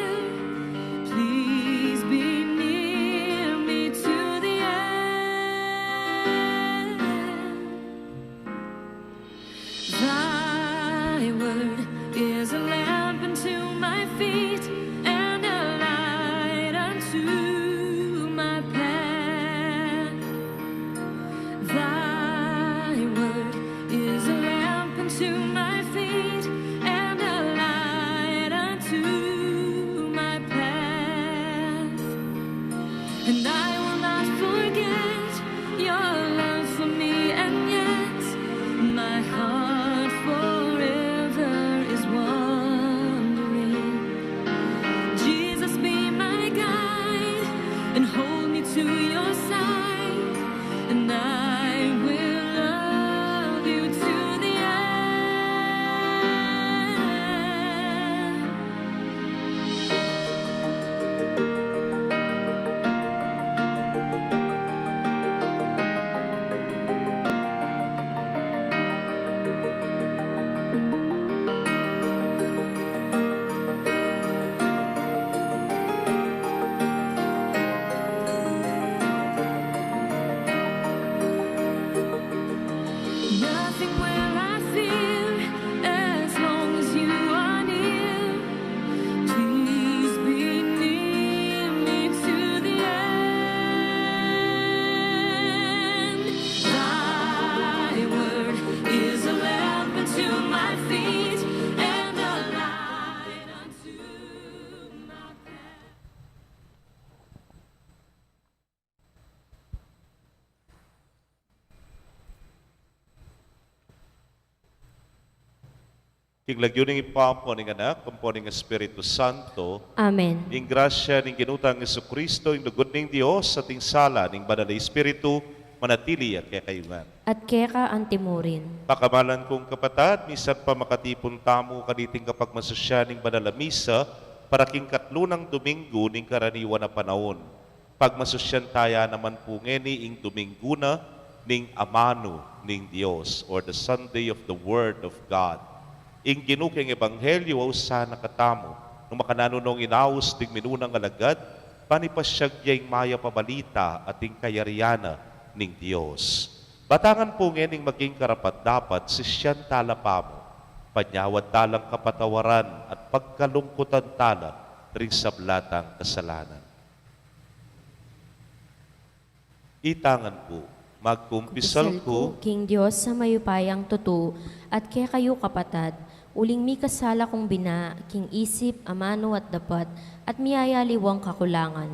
Please be near me to the end. Thy word is a lamp unto my feet and a light unto my path. Thy word is a lamp unto my feet and a light unto my path. And I will not forget your love for me, and yet my heart forever is wandering. Jesus, be my guide and hold me to your side, and I will love you to the end. Nothing will I fear as long as you are near. Please be near me to the end. Thy word is a lamp unto my feet and a light unto my path. King lagyu ning Ibpa, ampo ning Anak, ampo ning Espiritu Santo. Amen. Ing grasya ning Ginu tang Jesucristo, ing lugud ning Dios, at ing sala ning Banal a Espiritu, manatili ya kekayu ngan. At keka antimurin. Pakamalan kung kapatad, misan pa makatipun tamu kaniting kapagmasusyan ning Banal a Misa, para king katlu nang Domingo ning karaniwan a panaun. Pagmasusyan taya naman pu ngeni ing Domingo na ning Amanu ning Dios, or the Sunday of the Word of God. Ing Ginu king Ebanghelyo, ausan na katamu, nung makananu nong inaus ding minunang alagad, ban ipasyag ya ing mayap a balita at ing kayarian na ning Dios. Batangan pu ngening maging karapat-dapat, sisyan tala pamu, panyawad talang kapatawaran at pagkalungkutan tala ring sabla tang kasalanan. Itangan pu, magkumpisal ku king Dios a mayupayang tutu, at kekayu kapatad, uling mikasala kung bina, king isip, amanu at dapat, at miyayaliwang kakulangan.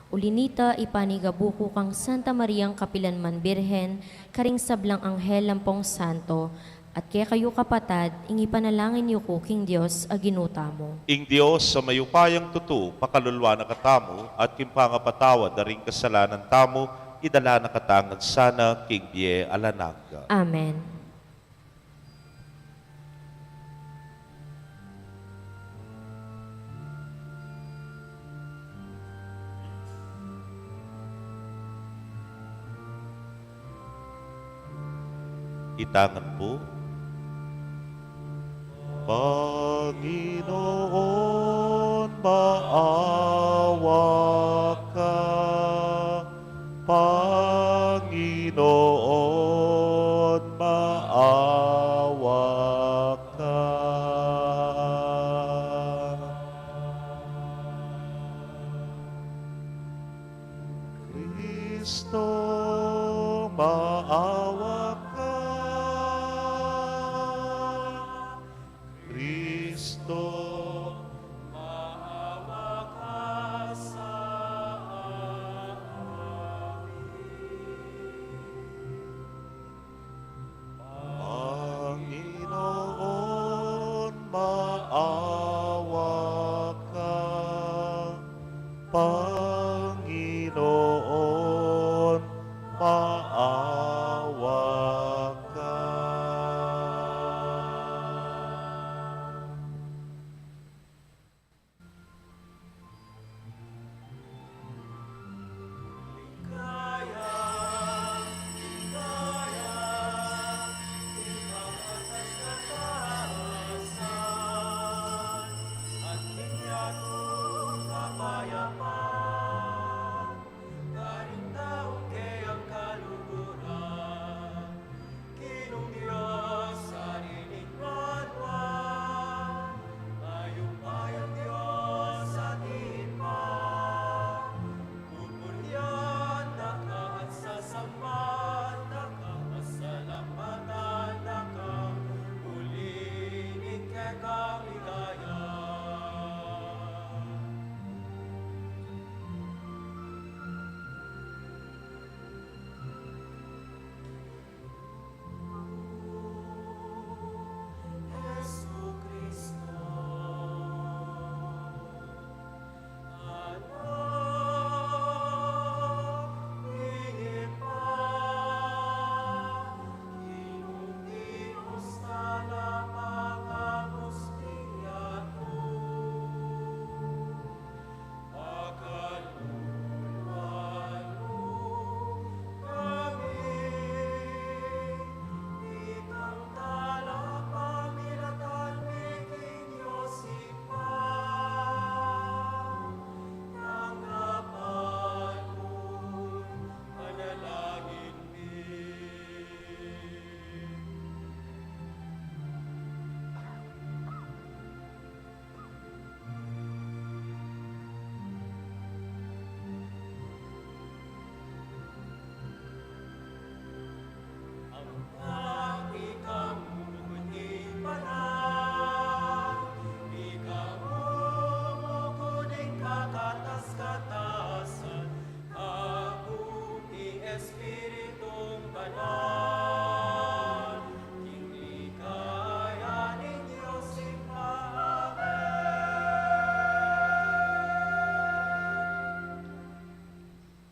Uli nita, ipanigabu ku kang Santa Mariang kapilanman Birhen, karing sablang anghel ampong santo, at kekayu kapatad, ing ipanalangin yu ku king Dios a Ginu tamu. Ing Dios a mayupayang tutu, pakalulwan na katamu, at king pangapatawad da ring kasalanan tamu, idala na katamu ngan sana king bie alang angga. Amen. Itangan pu. Panginoon, maawa ka. Panginoon, maawa ka.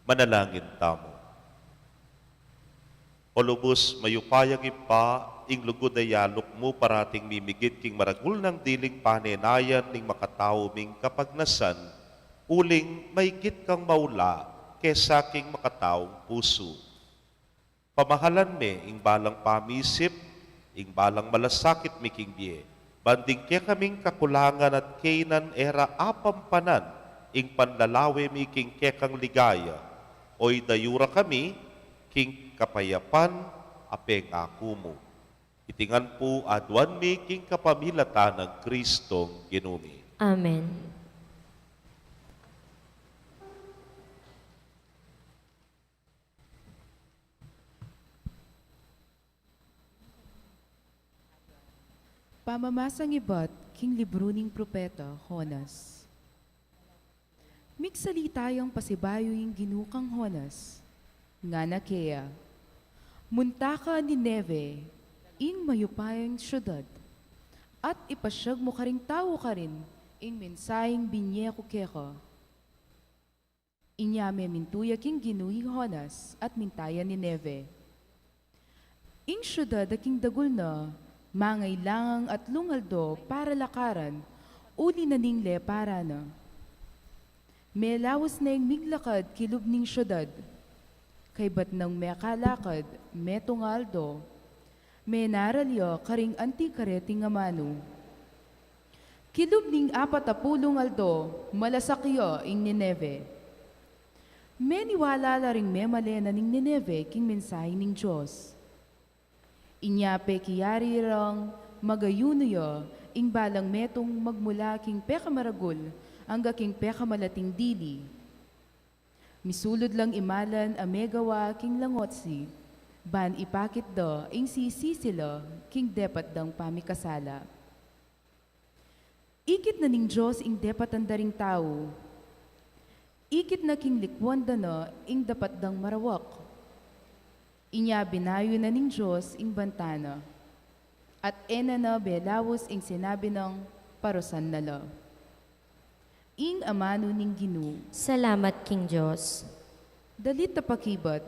Manalangin tamu. O lubus mayupayang Ibpa, ing lugud a yaluk mu parating mimigit king maragul nang diling panenayan ning makatau ming kapagnasan, uling maigit kang maula kesa king makataung pusu. Pamahalan me ing balang pamisip, ing balang malasakit mi king bie, ban ding kekaming kakulangan at kainan e ra apampanan ing panlalawe mi king kekang ligaya, o idayu ra kami king kapayapan a pengaku mu. Iti ngan pu aduan mi king kapamilatan nang Kristong Ginu mi. Amen. Pamamasang ibat king libru ning propeta Jonas. Migsalita yang pasibayu ing Ginu kang Jonas, ngana keya: Munta ka Nineve, ing mayupayang siudad, at ipasyag mu karing tau karin ing mensaheng binye ku keka. Inya memintu ya king Ginu i Jonas at minta ya Nineve. Ing siudad a king dagul na, mangailangang atlung aldo para lakaran, uli na ning leparan na. Melaus neng miglakad kilub ning siudad. Kaybat nang mekalakad metung a aldo, menaral ya karing anti kareting amanu. Kilub ning apat a pulung aldo, malasak ya ing Nineve. Meniwala la ring memale na ning Nineve king mensahe ning Dios. Inya pekiyari rang magayunu ya ing balang metung magmula king pekamaragul angga king pekamalating dili. Misulud lang imalan a megawa king langotsi, ban ipakit da ing sisisi la king depat dang pamikasala. Ikit na ning Dios ing depatan da ring tau. Ikit na king likuan da na ing dapat dang marawak. Inya binayu na ning Dios ing banta na. At e na na belaus ing sinabi nang parusan na la. Ing amanu ning Ginu. Salamat king Dios. Dalit a pakibat.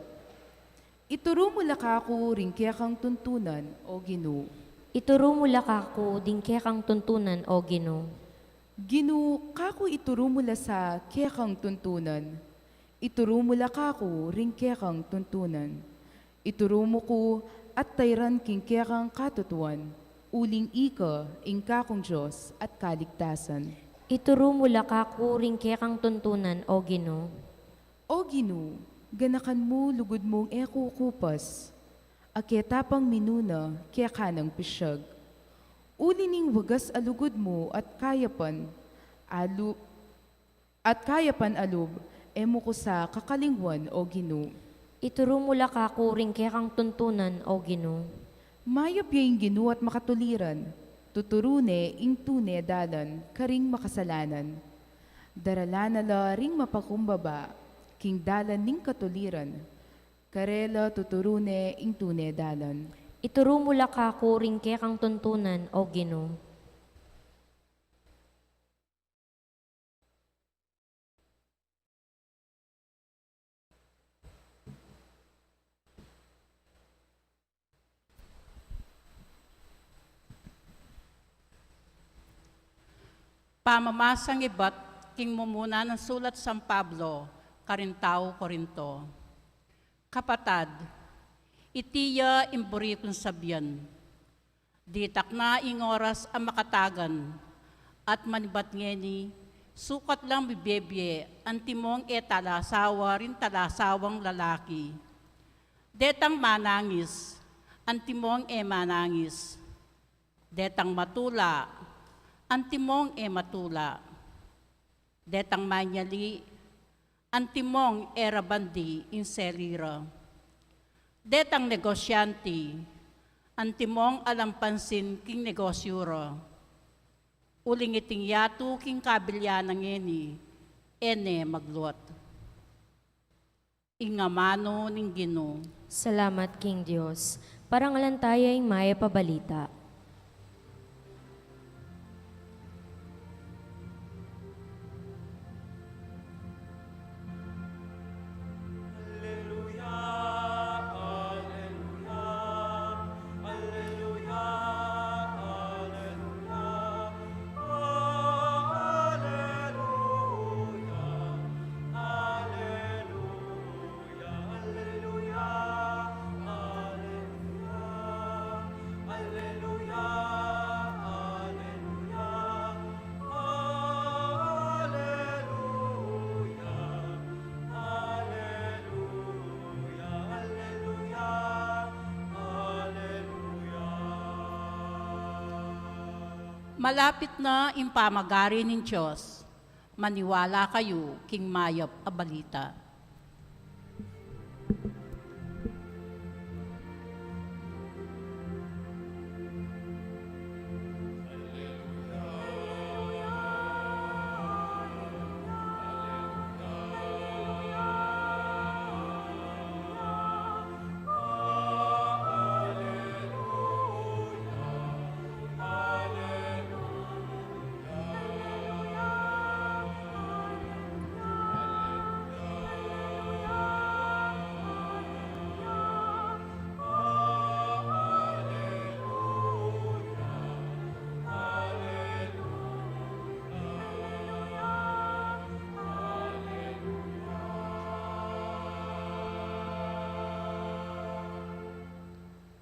Ituru mu la kaku ring kekang tuntunan, O Ginu. Ituru mu la kaku ding kekang tuntunan, O Ginu. Ginu, kaku ituru mu la sa kekang tuntunan. Ituru mu la kaku ring kekang tuntunan. Ituru mu ku at tayran king kekang katutuan, uling ika ing kakung Dios at kaligtasan. Ituru mu la kaku ring kekang tuntunan, O Ginu. O Ginu, ganakan mu lugud mung e kukupas, a ketapang minuna keka nang pisyag. Uli ning wagas a lugud mu at kayapan, alu-, at kayapan a lub, e mu ku sa kakalingwan, O Ginu. Ituru mu la kaku ring kekang tuntunan, O Ginu. Mayap ya ing Ginu at makatuliran, tuturu ne ing tune dalan karing makasalanan. Daralan na la ring mapakumbaba king dalan ning katuliran, karela tuturu ne ing tune dalan. Ituru mu la kaku ring kekang tuntunan, O Ginu. Pamamasang ibat king mumuna nang sulat San Pablo karing tau Corinto. Kapatad, iti ya ing buri kung sabian. Ditak na ing oras a makatagan, at manibat ngeni, sukat lang bibie-bie antimong e talasawa ring talasawang lalaki. Detang manangis, antimong e manangis. Detang matula, antimong e matula. Detang manyali, antimong e ra bandi ing seli ra. Detang negosyante, antimong alang pansin king negosyu ra. Uling iting yatu king kabilian na ngeni, e ne magluat. Ing amanu ning Ginu. Salamat king Dios. Parangalan taya ing mayap a balita. Malapit na ing pamagari ning Dios. Maniwala kayu king mayap a balita.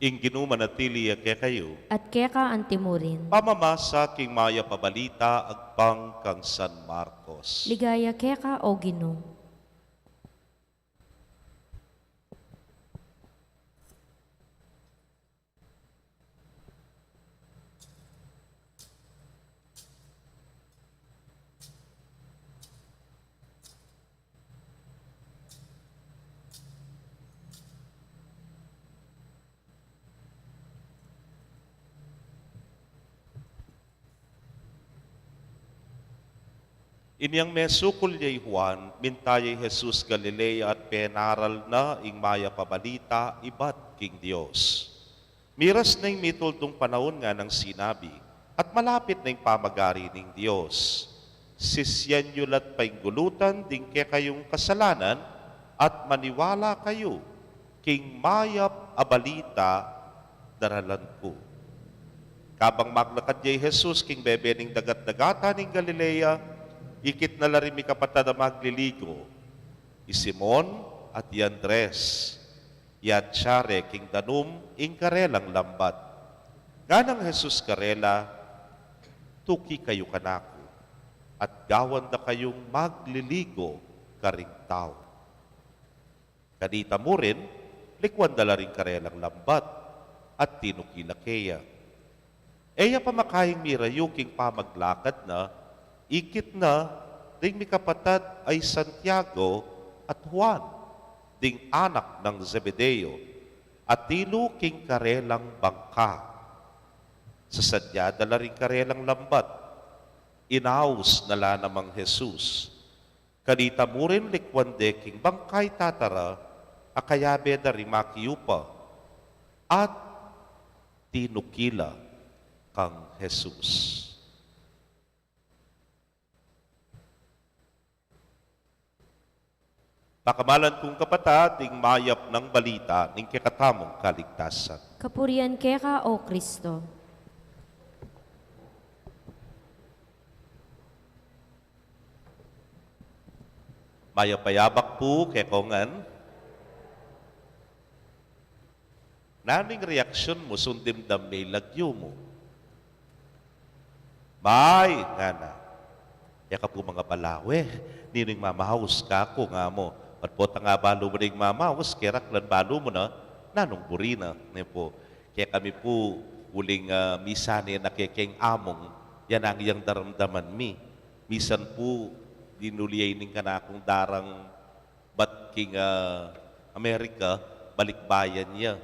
Ing Ginu manatili ya kekayu. At keka antimurin. Pamamasa king mayap a balita agpang kang San Marcos. Ligaya keka, O Ginu. Inyang mesukul ya i Juan, minta ya i Jesus Galilea at penaral na ing mayap a balita ibat king Dios. Miras na ing mituldung panaun nganang sinabi, at malapit na ing pamagari ning Dios. Sisian yu la't painggulutan ding kekayung kasalanan at maniwala kayu king mayap a balita daralan ku. Kabang maglakad ya i Jesus king bebe ning dagat-dagatan ning Galilea, ikit na la ring mikapatad a magliligo, i Simon at i Andres, i atsa re king danum ing karelang lambat. Nganang Jesus karela, tuki kayu kanaku, at gawan da kayung magliligo karing tau. Kanita mu rin, likuan da la ring karelang lambat, at tinuki la keya. E ya pa makaing mirayu king pamaglakad na, ikit na ding mikapatad a i Santiago at Juan, ding anak nang Zebedeo, at tilu king karelang bangka. Sasadya da la ring karelang lambat, inaus na la namang Jesus. Kanita mu rin likuan de king bangka i tata ra, a kayabe da ring makiupa, at tinuki la kang Jesus. Pakamalan kung kapatad, ing mayap nang balita ning kekatamung kaligtasan. Kapurian keka, O Kristo. Mayap a yabak pu kekongan. Nanu ing reaksyun mu sundimdam me ing lagyu mu? May, ngana. E ka pu mangabalawe, ninu ing mamaus kaku, nga mu. Patpot a nga balu mu ning mamaus, keraklan balu mu na, nanung buri na, ne pu. Kekami pu, uling, ah, misa ne na kekeng among, yan ang iyang daramdaman mi. Misan pu, dinuliay ning kanakung darang bat king, ah, Amerika, balikbayan ya.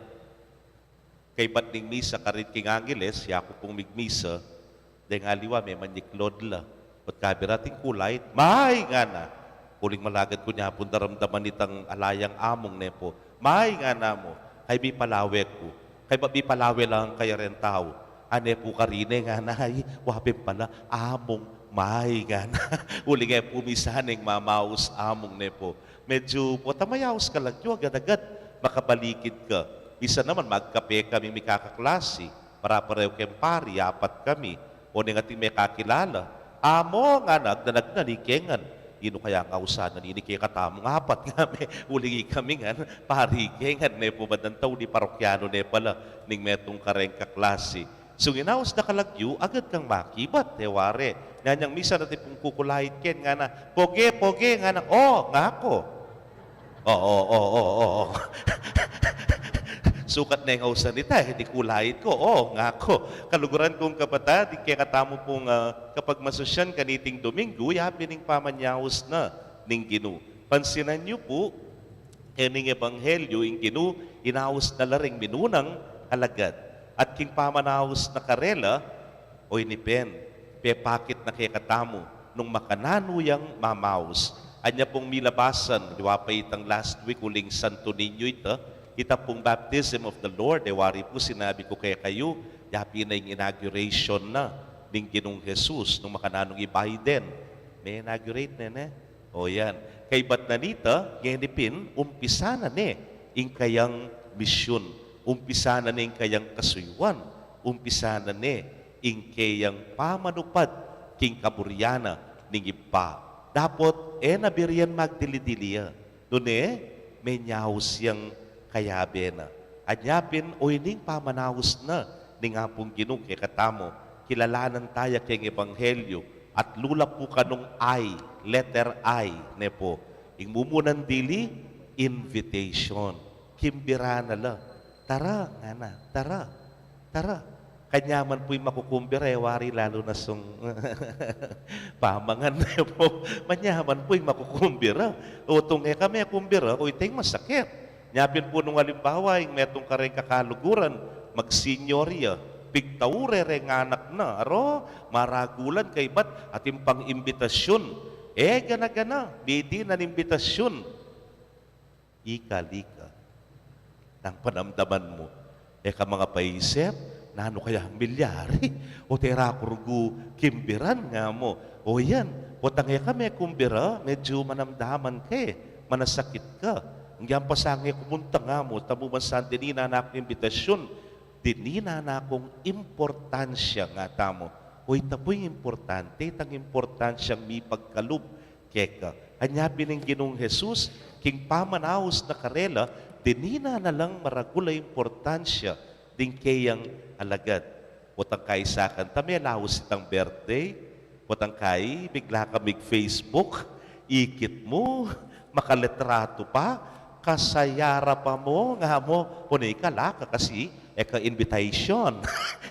Kaybat ning misa karin king Angeles, yaku pung migmisa, deng aliwa, memanyiklod la. Bat kabira ting kulait, may, ngana. Uling malagad ku ne pung daramdaman itang ala yang among, ne pu. May, ngana mu, kaybat bipalawe ku. Kaybat bipalawe lang kaya reng tau. A, ne pu karine, ngana, ay, wa pin pala, among, may, ngana. Uling e pu misa neng mamaus among, ne pu. Medyu pota mayaus ka lagyu, agad-agad makabalikid ka. Misan naman magkape kaming mikakaklasi, pare-pareho keng pari, apat kami. O neng ating mekakilala, amo, ngana, agnan-agnan, ike ngan. Inu kaya ngan ausan na nini kekatamung apat, nga me, uling ikami ngan, pari, ike ngan, ne pu, badan tau di parokyano ne pala ning metung kareng kaklasi. Sung inaus da ka lagyu, agad kang makibat, e ware. Nganyang misan atin pung kukulait ken, ngana, poge, poge, ngana, o, ngaku. O, o, o, o, o. Sukat neng ausan ita, e di ku lait ko. O, ngaku. Kaluguran kung kapatad, kekatamu pung, ah, kapagmasusyan kaniting Dominggu, yapin ing pamanyaus na ning Ginu. Pansinan yu pu, kening ebanghelyu, ing Ginu, inaus na la ring minunang alagad. At king pamanaus na karela, oyni pin, pepakit na kekatamu nung makananu yang mamaus. Anya pung milabasan, liwa pa itang last week, uling Santo Niño ita, ita pung baptism of the Lord, e wari pu sinabi ku kekayu, yapin na ing inauguration na ning Ginung Jesus, nung makananung i Biden. Me-inaugurate ne, ne? O yan. Kaybat na nita, ngeni pin, umpisa na ne ing kayang misyun, umpisa na ne ing kayang kasuyuan, umpisa na ne ing kayang pamanupad king kaburian na ning Ibpa. Dapot, e na birian magdili-dili ya. Nune, menyaus yang kayabe na. Anya pin, oyni ing pamanaus na ning Apung Ginu kekatamu, kilalanan taya keng ebanghelyu, at lula pu kanung I, letter I, ne pu. Ing mumunan dili, invitation. Kimbira na la. Tara, ngana, tara. Tara. Kanyaman pu ing makukumbira, e wari lalu na sung pamangan, ne pu. Manyaman pu ing makukumbira. O tung e ka mekumbira, o ita ing masakit. Nya pin pu nung alimbawa, ing metung kareng kakaluguran, mag-senior ya, pigtaure reng anak na, aro, maragulan kaybat, atin pang imbitasyun. E gana-gana, dinan imbitasyun. Ika, lika. Nang panamdaman mu, e ka mangapaisip, nanu kayang milyari? O tera ku rugu kimbiran, nga mu. O yan, potang e ka mekumbira, medyu manamdaman ka e, manasakit ka. Ngyan pasange kumunta, nga mu, tamu ban san dininan na kung imbitasyun, dininan na kung importansya, nga tamu. O ita pu ing importante, itang importansyang mipagkalub keka. Anya pin ing Ginung Jesus, king pamanaus na karela, dininan na lang maragul a importansya ding keyang alagad. Potang kaisa kanta, melaus itang birthday, potang kai, bigla ka mig-Facebook, ikit mu, makalitratu pa, kasayara pa mu, nga mu, o ne, ika la ka kasi, e ka invitation,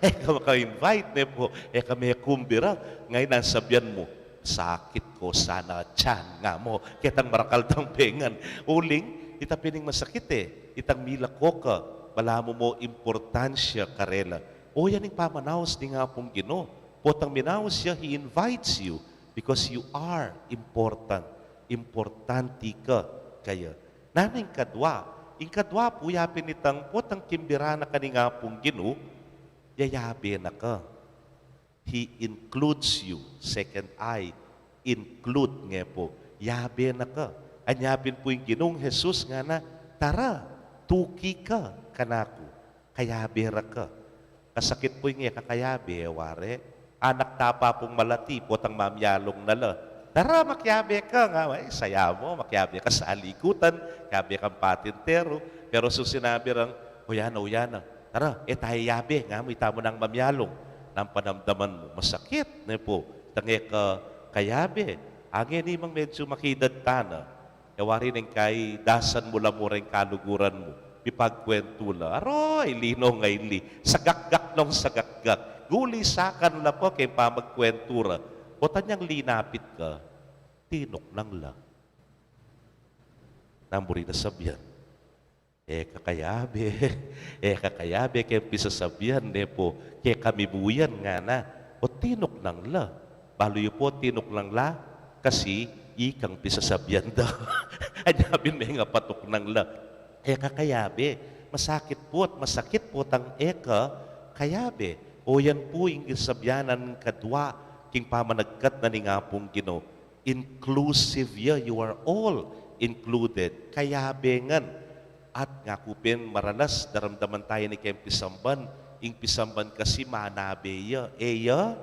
e ka maka-invite, ne pu, e ka mekumbira, ngeni nanu sabyan mu, sakit ko sana tiyan, nga mu, ketang marakal tang pengan. Uling, ita pin ing masakit e, itang milako ka, balamu mu importansya karela. O yan ing pamanaus ning Apung Ginu, potang minaus ya, He invites you because you are important. Importante ka kaya. Nanu ing kadwa? Ing kadwa pu, yapin itang potang kimbira na ka ning Apung Ginu, yayabe na ka. He includes you. Second I, include, nge pu. Yabe na ka. Anya pin pu ing Ginung Jesus ngana, tara, tuki ka kanaku. Kayabe ra ka. Kasakit pu ing e ka kayabe, wari. Anak tapa pung malati, potang mamyalung na la. Tara, makiabe ka, nga, ay, saya mu, makiabe ka sa alikutan, kiabe kang patinteru. Pero su sinabi rang, o yan na, o yan na. Tara, e taya yabe, nga mu, ita mu nang mamyalung. Nang panamdaman mu, masakit, ne pu. Itang e ka kayabe. Ngeni mang medyu makidad ta na. E wari neng kai, dasan mu la mu reng kaluguran mu. Mipagkwentu la. Aroy, linong a ili. Sagakgak nong sagakgak. Guli sakan la pu keng pamagkwentu ra. Potang linapit ka, tinuknang la. Nanu mu rin a sabyan? E ka kayabe. E ka kayabe keng pisasabyan, ne pu. Kekami mu yan, ngana. O tinuknang la. Balu yu pu, tinuknang la, kasi ikang pisasabyan da. Anya pin mengapatuknang la. E ka kayabe. Masakit pu, masakit pu itang e ka kayabe. O yan pu ing sabyan kadwa king pamanagkat na ning Apung Ginu. Inclusive ya, you are all included. Kayabe ngan. At ngaku pin maralas, daramdaman taya ini keng pisamban. Ing pisamban kasi manabe ya. E ya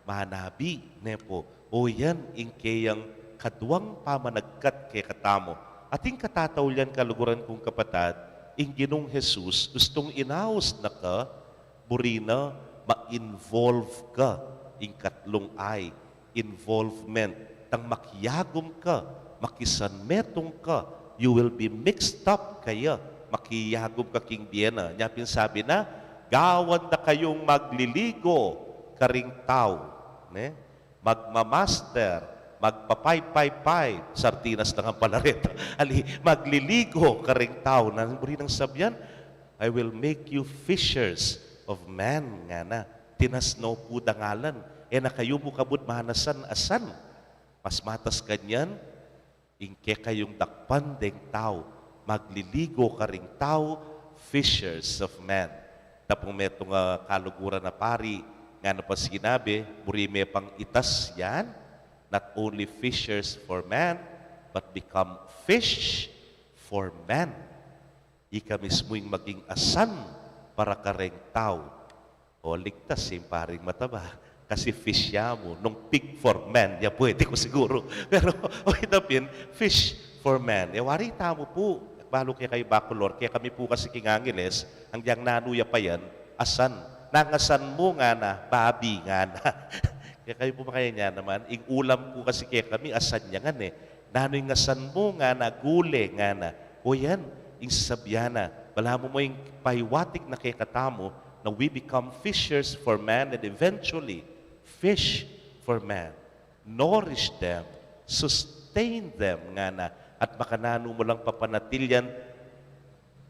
manabi, ne pu. O yan ing keyang kadwang pamanagkat kekatamu. At ing katataulian, kaluguran kung kapatad, ing Ginung Jesus gustung inaus na ka, buri na ma-involve ka, ing katlung I, involvement, tang makiagum ka, makisanmetung ka, you will be mixed up kaya, Pakiyagum ka king bie na. Nya pin sabi na, gawan da kayung magliligo karing tau, ne? Magmamaster, magpa-five five five, sardinas na ngan pala reta. Ali, magliligo karing tau. Na, buri nang sabyan, "I will make you fishers of men," ngana. Tinas no pu dangalan. E na kayu mu kabud manasan-asan. Mas matas kanyan, ing kekayung dakpan deng tau, magliligo karing tau, fishers of men. Tapung metung a kaluguran a pari, ngana pa sinabi, buri me pang itas yan, not only fishers for men, but become fish for men. Ika mismu ing maging asan para kareng tau. O, ligtas ing paring mataba. Kasi fish ya mu, nung pig for men, ya pwede ku siguru. Pero, o, ita pin, fish for men. E, wari tamu pu, balu kekayu baku, Lord, kekami pu kasi king Angeles, agyang nanu ya pa yan, asan. Nang asan mu ngana, babi ngana. Kekayu pu, makaya nya naman, ing ulam pu kasi kekami, asan ya ngan e. Nanu ing asan mu ngana, gule ngana. O yan, ing sasabyan na, balamu mu ing paiwatig na kekatamu, na we become fishers for man and eventually fish for man. Nourish them, sustain them, ngana, at makananu mu lang papanatilyan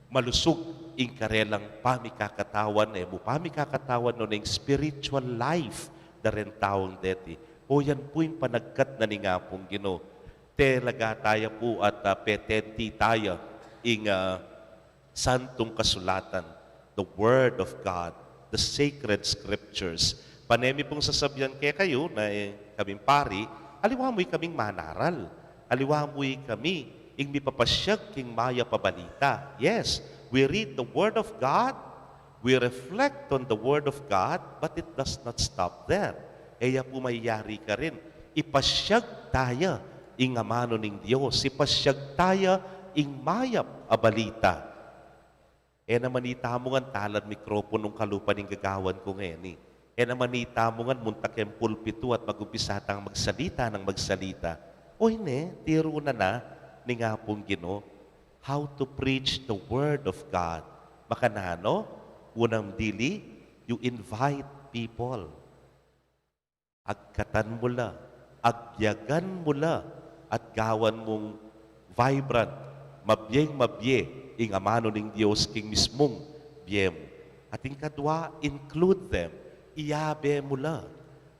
malusug ing karelang pamikakatawan, e mu pamikakatawan no ning spiritual life da reng taung deti. O yan pu ing panagkat na ning Apung Ginu. Talaga taya pu at, ah, petenti taya ing, ah, Santung Kasulatan, the Word of God, the sacred scriptures. Pane mi pung sasabyan kekayu na, e, kaming pari, aliwa mu ikaming manaral, aliwa mu ikami ing mipapasyag king mayap a balita. Yes, we read the Word of God, we reflect on the Word of God, but it does not stop there. E ya pu mayari karin. Ipasyag taya ing amanu ning Dios, ipasyag taya ing mayap a balita. E naman itamu ngan talan mikroponung kalupa ning gagawan ku ngeni. E naman itamu ngan munta keng pulpitu at magumpisa tang magsalita nang magsalita. Oy ne, tiru na na ning Apung Ginu. How to preach the Word of God. Makananu? Unang dili, you invite people. Agkatan mu la, agyagan mu la, at gawan mung vibrant, mabieng mabie ing amanu ning Dios king mismung bie mu. At ing kadua, include them, iyabe mu la,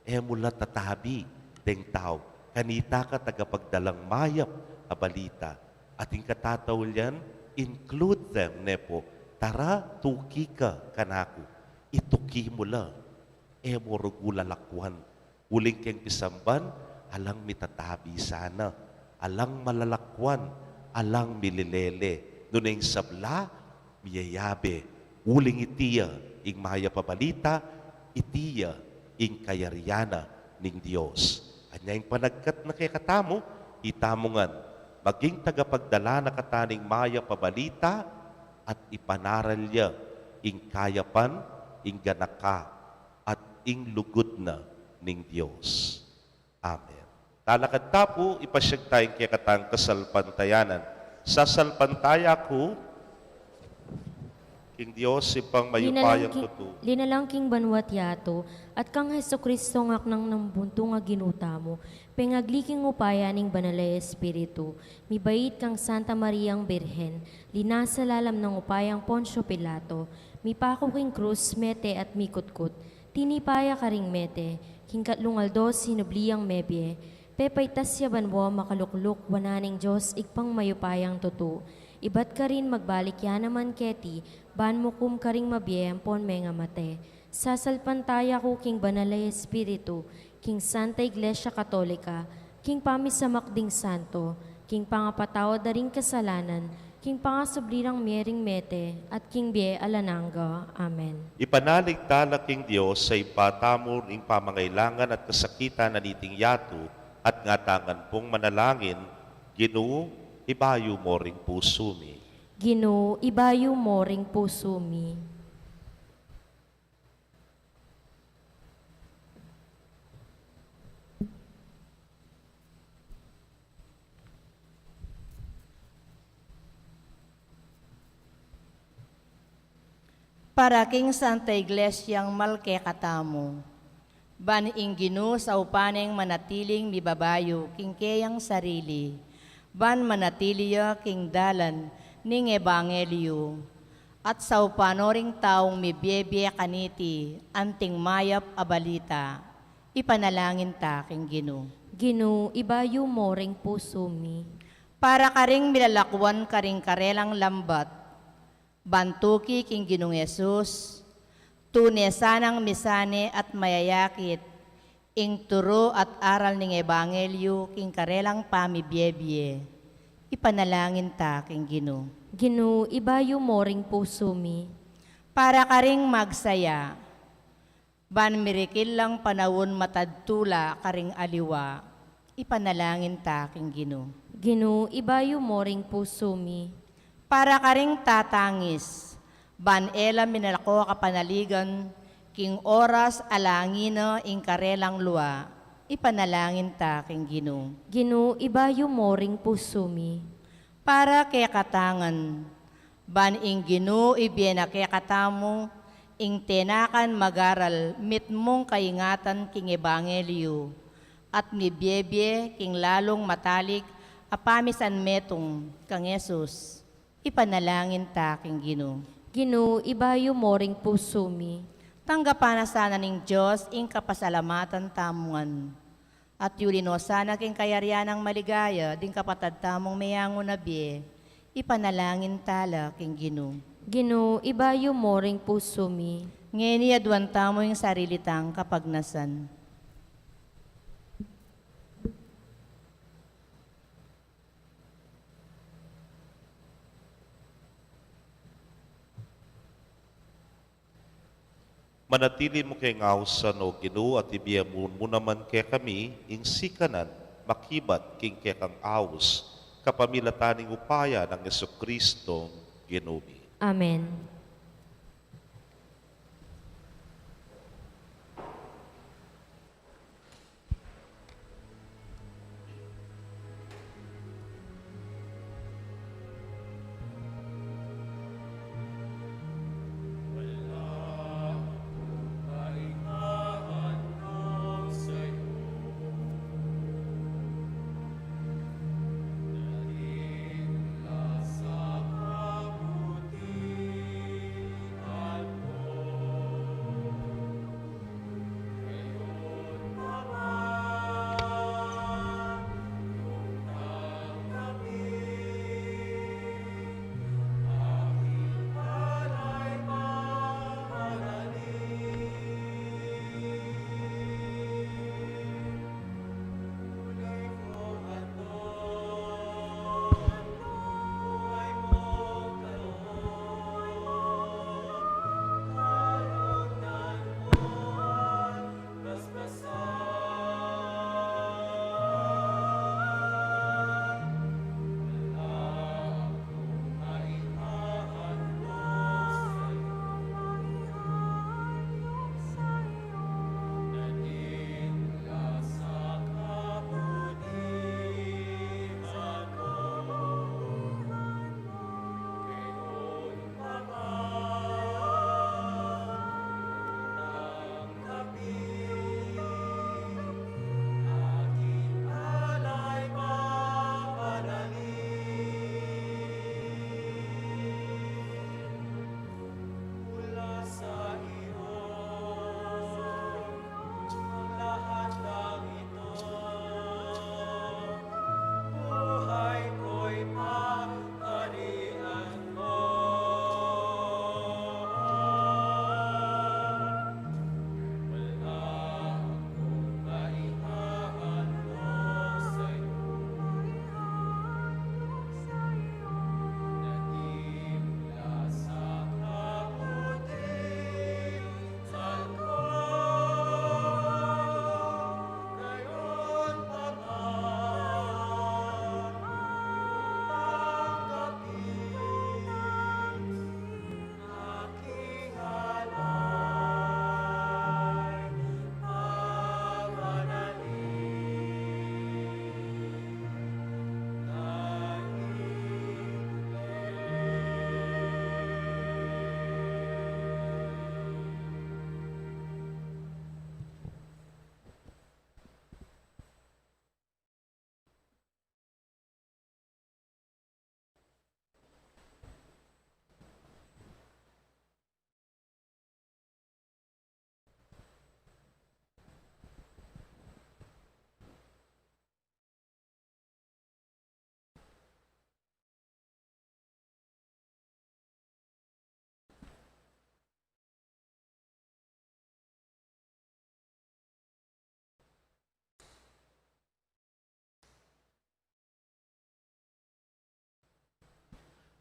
e mu la tatabi deng tau. Kanita ka tagapagdalang mayap a balita. At ing katataulian, include them, ne pu, tara, tuki ka kanaku, ituki mu la. E mu rugu lalakwan. Uling keng pisamban, alang mitatabi sana, alang malalakwan, alang mililele. Nune ing sabla, miyayabe. Uling iti ya ing mayap a balita, iti ya ing kayarian na ning Dios. Anya ing panagkat na kekatamu, itamu ngan maging tagapagdala na kata ning mayap a balita at ipanaral ya ing kayapan, ing ganaka, at ing lugud na ning Dios. Amen. Talakad ta pu, ipasyag taya ing kekatang kasalpantayanan. Sasalpantaya ku king Dios, Ibpang mayupayang tutu. Linalang king, linalang king banua't yatu, at kang Jesucristo, ngaknang nang buntung a Ginu tamu, pengagli king upaya ning Banal a Espiritu, mibait kang Santa Mariang Birhen, linasa lalam nang upayang Poncio Pilato, mipaku king krus, mete at mikutkut, tinipa ya karing mete, king katlung aldo sinubli yang mebie, pepaitas ya banua makalukluk wanan ning Dios Ibpang mayupayang tutu. Ibat karin magbalik ya naman keti, ban mukum karing mabie ampon mengamate. Sasalpantaya ku king Banal a Espiritu, king Santa Iglesia Katolika, king pamisamak ding santo, king pangapatawad da ring kasalanan, king pangasubli rang mie ring mete, at king bie alang angga. Amen. Ipanalig tala king Dios a Ibpa tamu ing pamangailangan at kasakitan na niting yatu, at ngana ta ngan pung manalangin, Ginu, ibayu mo ring pusu mi. Ginu, ibayu mo ring pusu mi. Para king Santa Iglesiang mal kekatamu, ban ing Ginu saupan neng manatiling mibabayu king keyang sarili, ban manatili ya king dalan ning ebangeliu, at saupan no ring taung mibiebie kaniti anting mayap a balita. Ipanalangin ta king Ginu. Ginu, ibayu mo ring pusu mi. Para karing milalakuan karing karelang lambat, ban tuki king Ginung Jesus, tune sanang misane at mayayakit ing turu at aral ning ebangeliu king karelang pamibiebie. Ipanalangin ta king Ginu. Ginu, ibayu mo ring pusu mi. Para karing magsaya, ban mirikil lang panaun matadtu la karing aliwa. Ipanalangin ta king Ginu. Ginu, ibayu mo ring pusu mi. Para karing tatangis, ban e la minalako kapanaligan king oras a langi na ing karelang lua. Ipanalangin ta king Ginu. Ginu, ibayu mo ring pusu mi. Para kekatang ngan, ban ing Ginu ibie na kekatamu ing tenakan magaral mitmung kaingatan king ebangeliu, at mibiebie king lalung matalik a pamisanmetung kang Jesus. Ipanalangin ta king Ginu. Ginu, ibayu mo ring pusu mi. Tanggapan na sana ning Dios ing kapasalamatan tamu ngan, at yuli no sana king kayarian nang maligaya ding kapatad tamung meyangu na bie. Ipanalangin ta la king Ginu. Ginu, ibayu mo ring pusu mi. Ngeni aduan tamu ing sarili tang kapagnasan. Manatili mu keng ausan, O Ginu, at ibie mu naman kekami ing sikanan makibat king kekang aus, kapamilatan ning upaya nang Jesucristo, Ginu mi. Amen.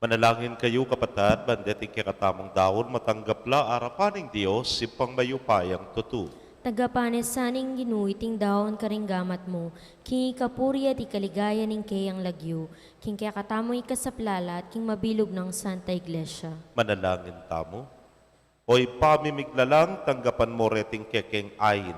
Manalangin kayu, kapatad, ban deting kekatamung daun matanggap la arapan ning Dios, Ibpang mayupayang tutu. Tanggapan na sa ning Ginu iting daun karing gamat mu, king ikapuri at ikaligaya ning keyang lagyu, king kekatamung ikasaplala at king mabilug nang Santa Iglesia. Manalangin tamu. O Ibpa mi miglalang, tanggapan mu reting kekeng ain.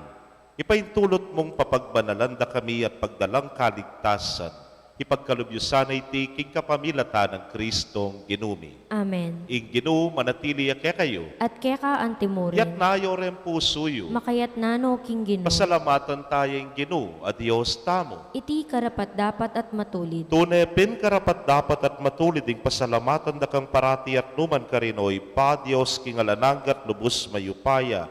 Ipaintulut mung papagbanalan da kami at pagdalang kaligtasan. Ipagkalub yu sana iti king kapamilatan nang Kristong Ginu mi. Amen. Ing Ginu manatili ya kekayu. At keka antimurin. Yatna yu reng pusu yu. Makayatna no king Ginu. Pasalamatan taya ing Ginu a Dios tamu. Iti karapat-dapat at matulid. Tune pin karapat-dapat at matulid ing pasalamatan da kang parati at nukarin man, O Ibpa, Dios king alang angga at lubus mayupaya.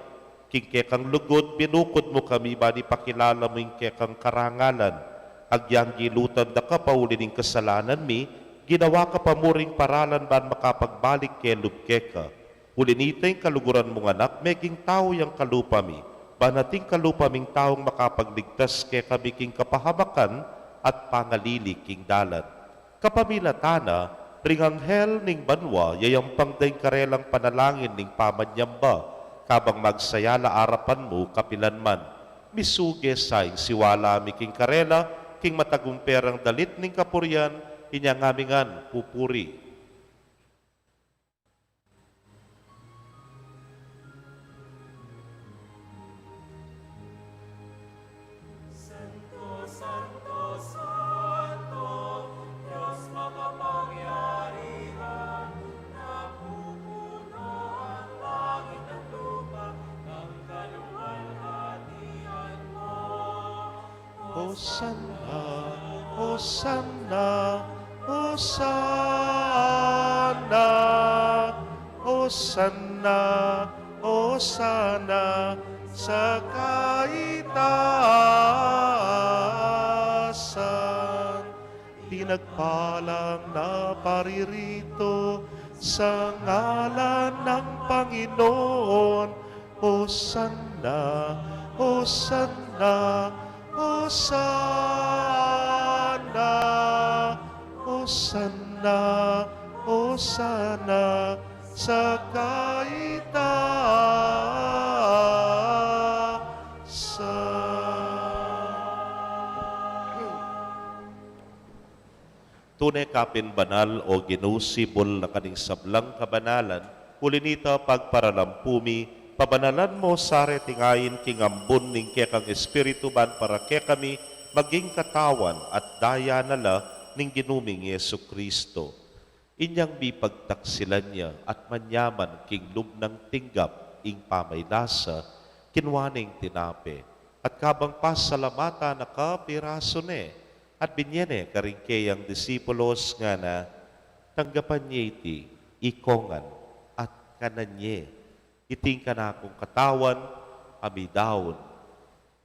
King kekang lugud binukud mu kami ban ipakilala mu ing kekang karangalan. Agyang gilutan da ka pauli ning kasalanan mi, ginawa ka pa muring paralan ban makapagbalik kelub keka. Uli na nita ing kaluguran mung Anak, meging tau yang kalupa mi, ban ating kalupa ming taung makapagligtas kekami king kapahamakan at pangalili king dalan. Kapamilatan na, ring anghel ning banua, yayampang da ing karelang panalangin ning pamanyamba, kabang magsaya la arapan mu kapilan man. Misuge sa ing siwala mi king karela, king matagumpe rang dalit ning kapurian, inya ngami ngan pupuri. Santo, Santo, Santo, Dios makapangyarihan, napupuno ang langit at lupa ng kaluwalhatian mo. Hosanna, Hosanna, Hosanna, Hosanna, Hosanna sa kaitaasan. Pinagpalang na paririto sa ngalan ng Panginoon. Hosanna, Hosanna, Hosanna, Hosanna, Hosanna sa kaitaasan. Tune ka pin banal, O Ginu, sibul na ka ning sablang kabanalan, uli na nita pagparalampu mi, pabanalan mu sa reting ain king ambun ning kekang Espiritu ban para kekami maging katawan at daya na la ning Ginu ming Jesucristo. Inyang mipagtaksilan ya at manyaman king lub nang tinggap ing pamaylasa, kinua ne ing tinape, at kabang pasalamatan na ka, pirasu ne, at binye ne karing keyang disipulos, ngana: Tanggapan ye iti ikongan at kanan ye. Iti ing kanakung katawan a midaun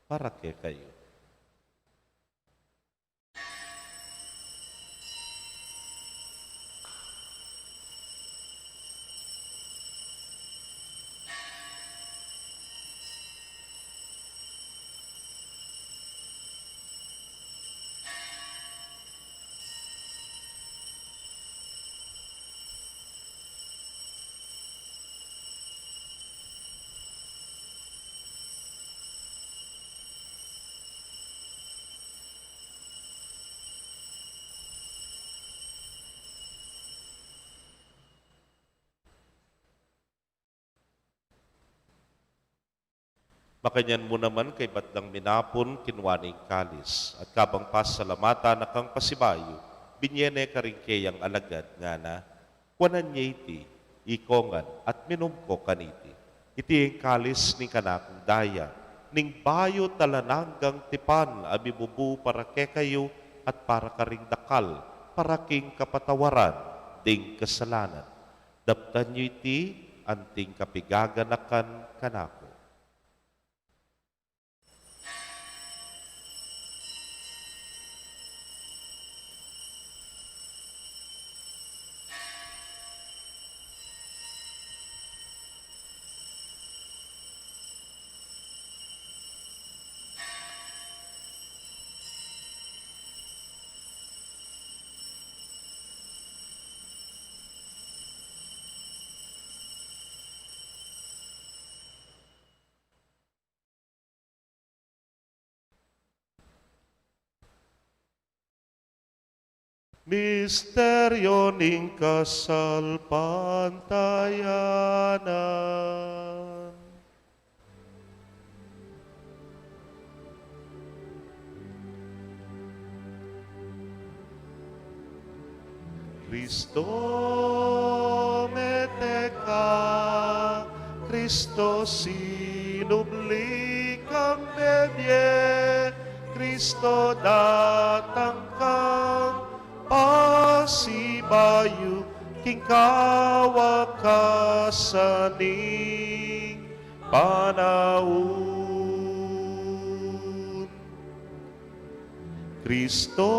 para kekayu. Makanyan mu naman, kaybat dang minapun, kinua ne ing kalis, at kabang pasalamatan na kang pasibayu, binye ne karing keyang alagad, ngana: Kuanan ye iti ikongan at minum ko kaniti. Iti ing kalis ning kanakung daya, ning bayu't alang anggang tipan a mibubu para kekayu at para karing dakal, para king kapatawaran ding kasalanan. Daptan yu iti anting kapigaganakan kanaku. Misteryo ning kasalpantayanan. Kristo, mete ka. Kristo, sinubli kang mebie. Kristo, datang kang pasibayu king kawakasan ning panaun. Kristo,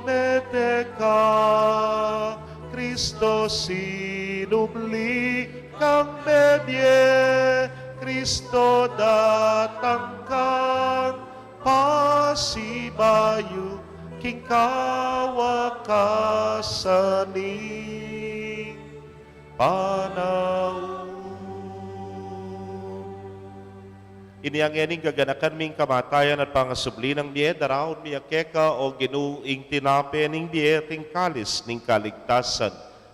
mete ka. Kristo, sinubli kang mebie. Kristo, datang kang pasibayu king kawakasan ning panaun. Ini ngeni ing gaganakan mi king kamatayan at pangasubli nang mie, daraun mi keka, O Ginu, ing tinape ning bie at ing kalis ning kaligtasan.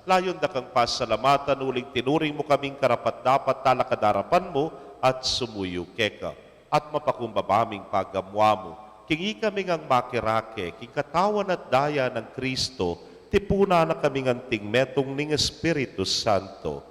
Layun da kang pasalamatan uling tinuring mu kaming karapat-dapat talakad king arapan mu at sumuyu keka. At mapakumbaba ming pagamuan mu king ikami ngang makirake king katawan at daya nang Kristo, tipunan na kaming anting metung ning Espiritu Santo.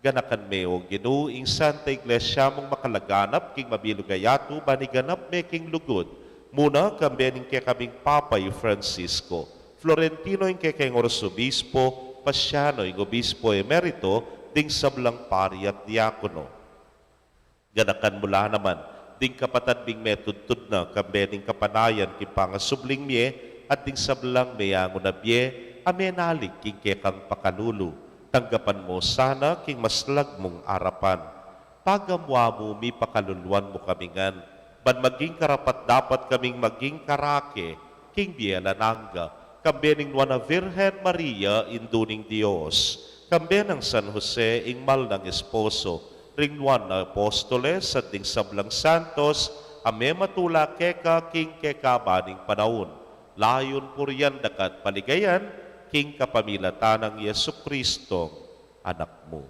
Ganakan me, O Ginu, ing Santa Iglesia mung makalaganap king mabilug a yatu, ban iganap me king lugud, muna kambe ning kekaming Papa i Francisco, Florentino ing kekeng Arsobispo, Paciano ing Obispo Emerito, ding sablang pari at diakono. Ganakan mu la naman ding kapatad ming metudtud na kambe ning kapanayan king pangasubling mie, at ding sablang meangu na bie a menalig king kekang pakalulu. Tanggapan mu sana king maslag mung arapan. Pagamuan mu, mipakaluluan mu kami ngan, ban maging karapat-dapat kaming maging karake king bie alang angga, kambe ning Nuan a Virgen Maria, Indu ning Dios, kambe nang San Jose, ing mal nang esposo, ring nuan a apostoles, at ding sablang santos a mematula keka king kekaban ning panaun. Layun purian da ka at paligayan king kapamilatan nang Jesucristo, Anak mu.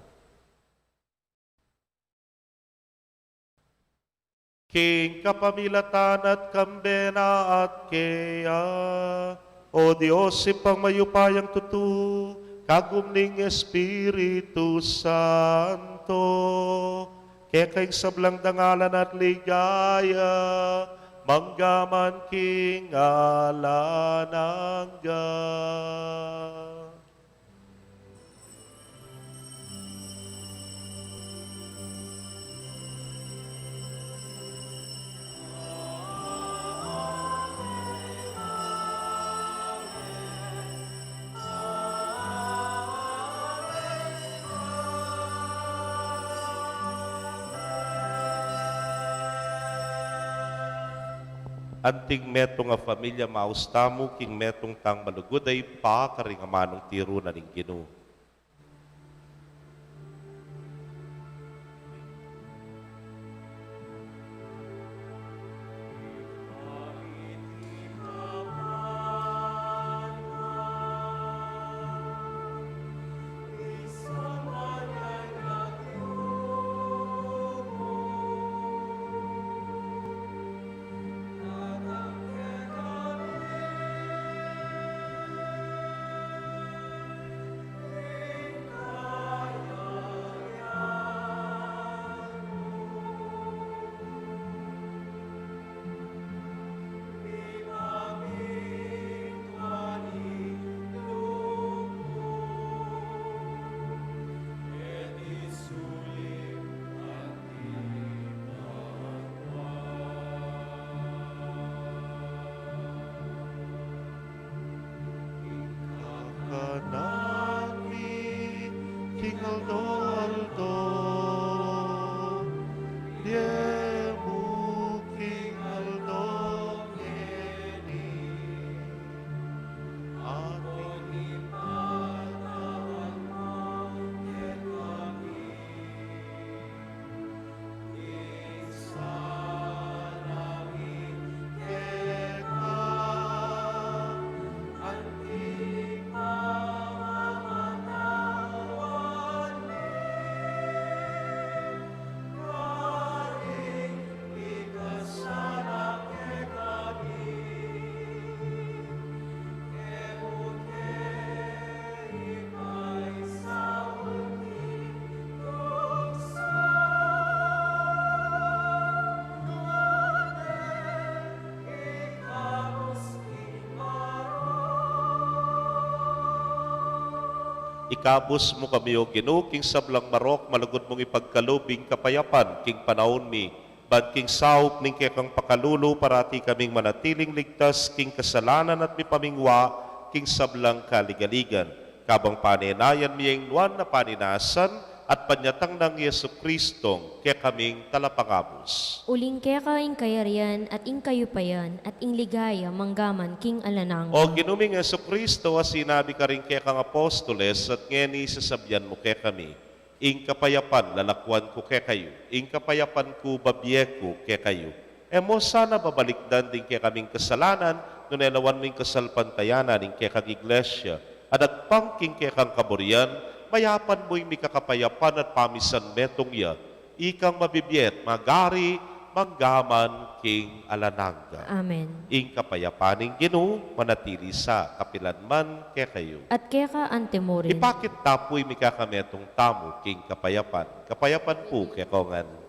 King kapamilatan na at kambe na at keya, O Dios, Ibpang mayupayang tutu, kagum ning Espiritu Santo, keka ing sablang dangalan at ligaya, mangga man king alang angga. Anting metung a familia, maus tamu king metung tang malugud a Ibpa karing amanung tiru na ning Ginu. Ikabus mu kami, O Ginu, king sablang marok, malugud mung ipagkalub ing kapayapan king panaun mi, ban king saup ning kekang pakalulu, parati kaming manatiling ligtas king kasalanan at mipamingwa king sablang kaligaligan. Kabang panenayan mi ing nuan a paninasan at panyatang nang Jesucristong kekaming Talapangabus. Uling keka ing kayarian at ing kayupayan at ing ligaya manggaman king alang angga. O Ginu ming Jesucristo, a sinabi karing kekang apostoles, at ngeni sasabian mu kekami, ing kapayapan lalakuan ku kekayu, ing kapayapan ku babie ku kekayu. E mu sana babalikdan ding kekaming kasalanan, nune lawan mu ing kasalpantayanan ning kekang Iglesia, at agpang king kekang kaburian, mayapan mu ing mikakapayapan at pamisan metung ya, ikang mabibie at magari manggaman king alang angga. Amen. Ing kapayapan ning Ginu manatili sa kapilan man kekayu. At keka antimurin. Ipakit ta pu ing mikakametung tamu king kapayapan. Kapayapan pu kekongan.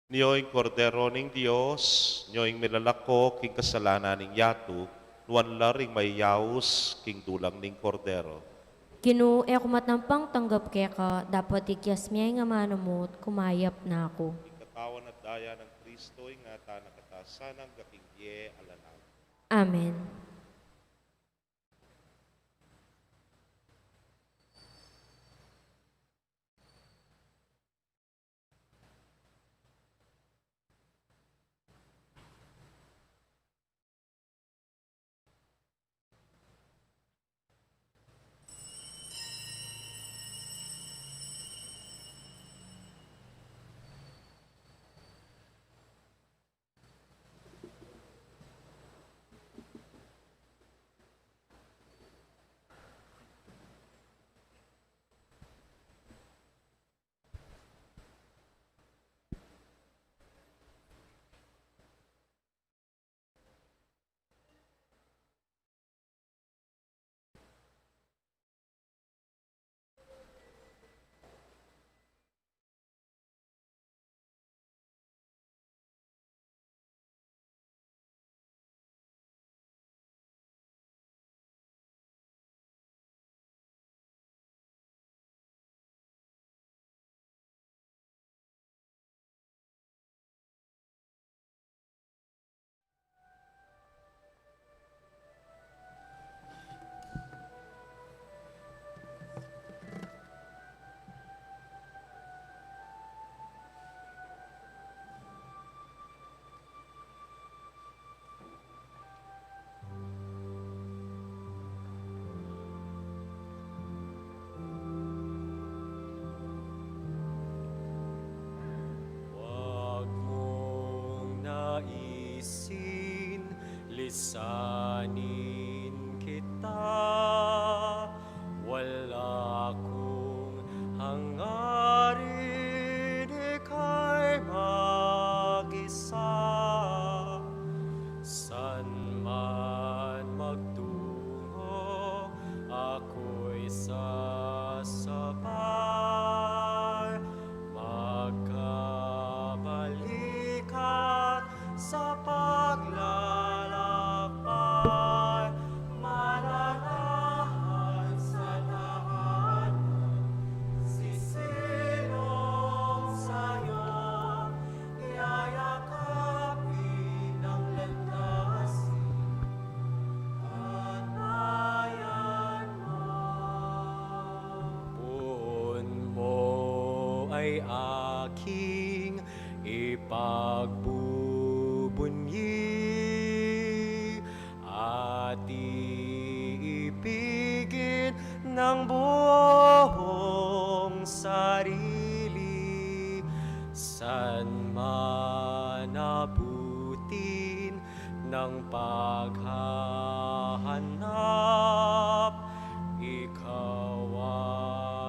Nyo ing Kordero ning Dios, nyo ing milalako king kasalanan ning yatu, nuan la ring mayayaus king dulang ning Kordero. Ginu, e ku matampang tanggap keka, dapot ikyas me ing amanu mu at kumayap na ku. Ing katawan at daya nang Kristo, ingatan na katamu sana angga king bie alang angga. Amen. Wag mong naisin, lisanin kita. Wala kung hangarin ika'y mag-isa. San man magtungo, ako'y sasabay. Magkabalikan sa paglalakbay. aking ipagbubunyi at iibigin ng buong sarili. San man abutin ng paghahanap, ikaw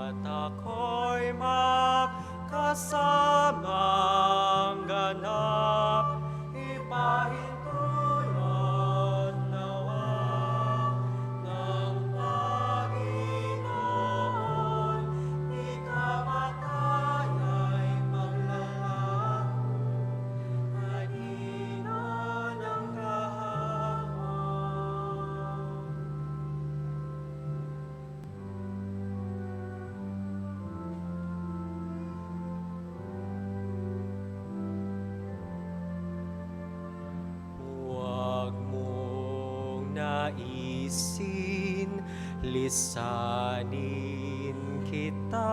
at ako'y magkasamang ganap. Ipahintulot nawa ng Panginoon, ikamatay ay maglalaho, kanina ng kahapon. Huwag mong naisin, lisanin kita.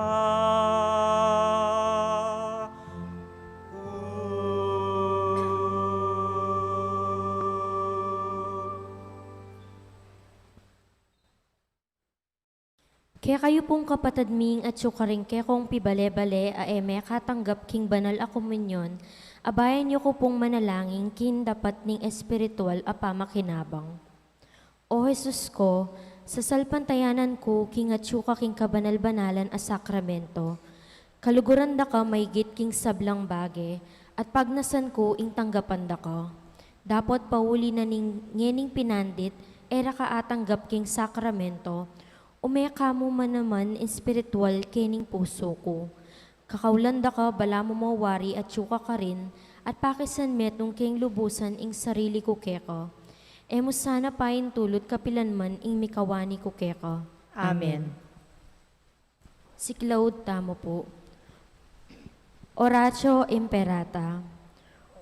Kekayu pung kapatad ming atyu karing kekong pibale-bale a e mekatanggap king banal a komunyon, abayan yu ku pung manalangin king dapat ning espiritual a pamakinabang. O Jesus ko, sasalpantayanan ku king atyu ka king kabanal-banalan a sakramento, kaluguran da ka maygit king sablang bage, at pagnasan ku ing tanggapan da ka. Dapot pauli na ning ngening pinandit, e ra ka atanggap king sakramento, ume ka mu man naman espiritual kening pusu ku. Kakaulan da ka balamu mo wari atyu ka karin, at pakisan metung keng lubusan ing sarili ku keka. E mu sana paintulut kapilan man ing mikawani ku keka. Amen. Amen. Siklaud tamu pu. Oratio Imperata.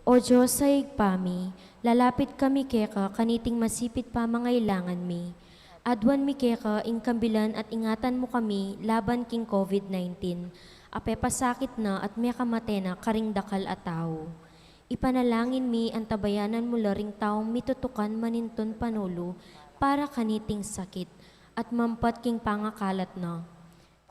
O Dios a Ibpa mi, lalapit kami keka kaniting masipit pamangailangan mi. Aduan mi keka ing kambilan at ingatan mu kami laban king COVID nineteen, a pepasakit na at mekamate na karing dakal a tau. Ipanalangin mi antabayanan mu la ring taung mitutukan manintun panulu para kaniting sakit at mampat king pangakalat na.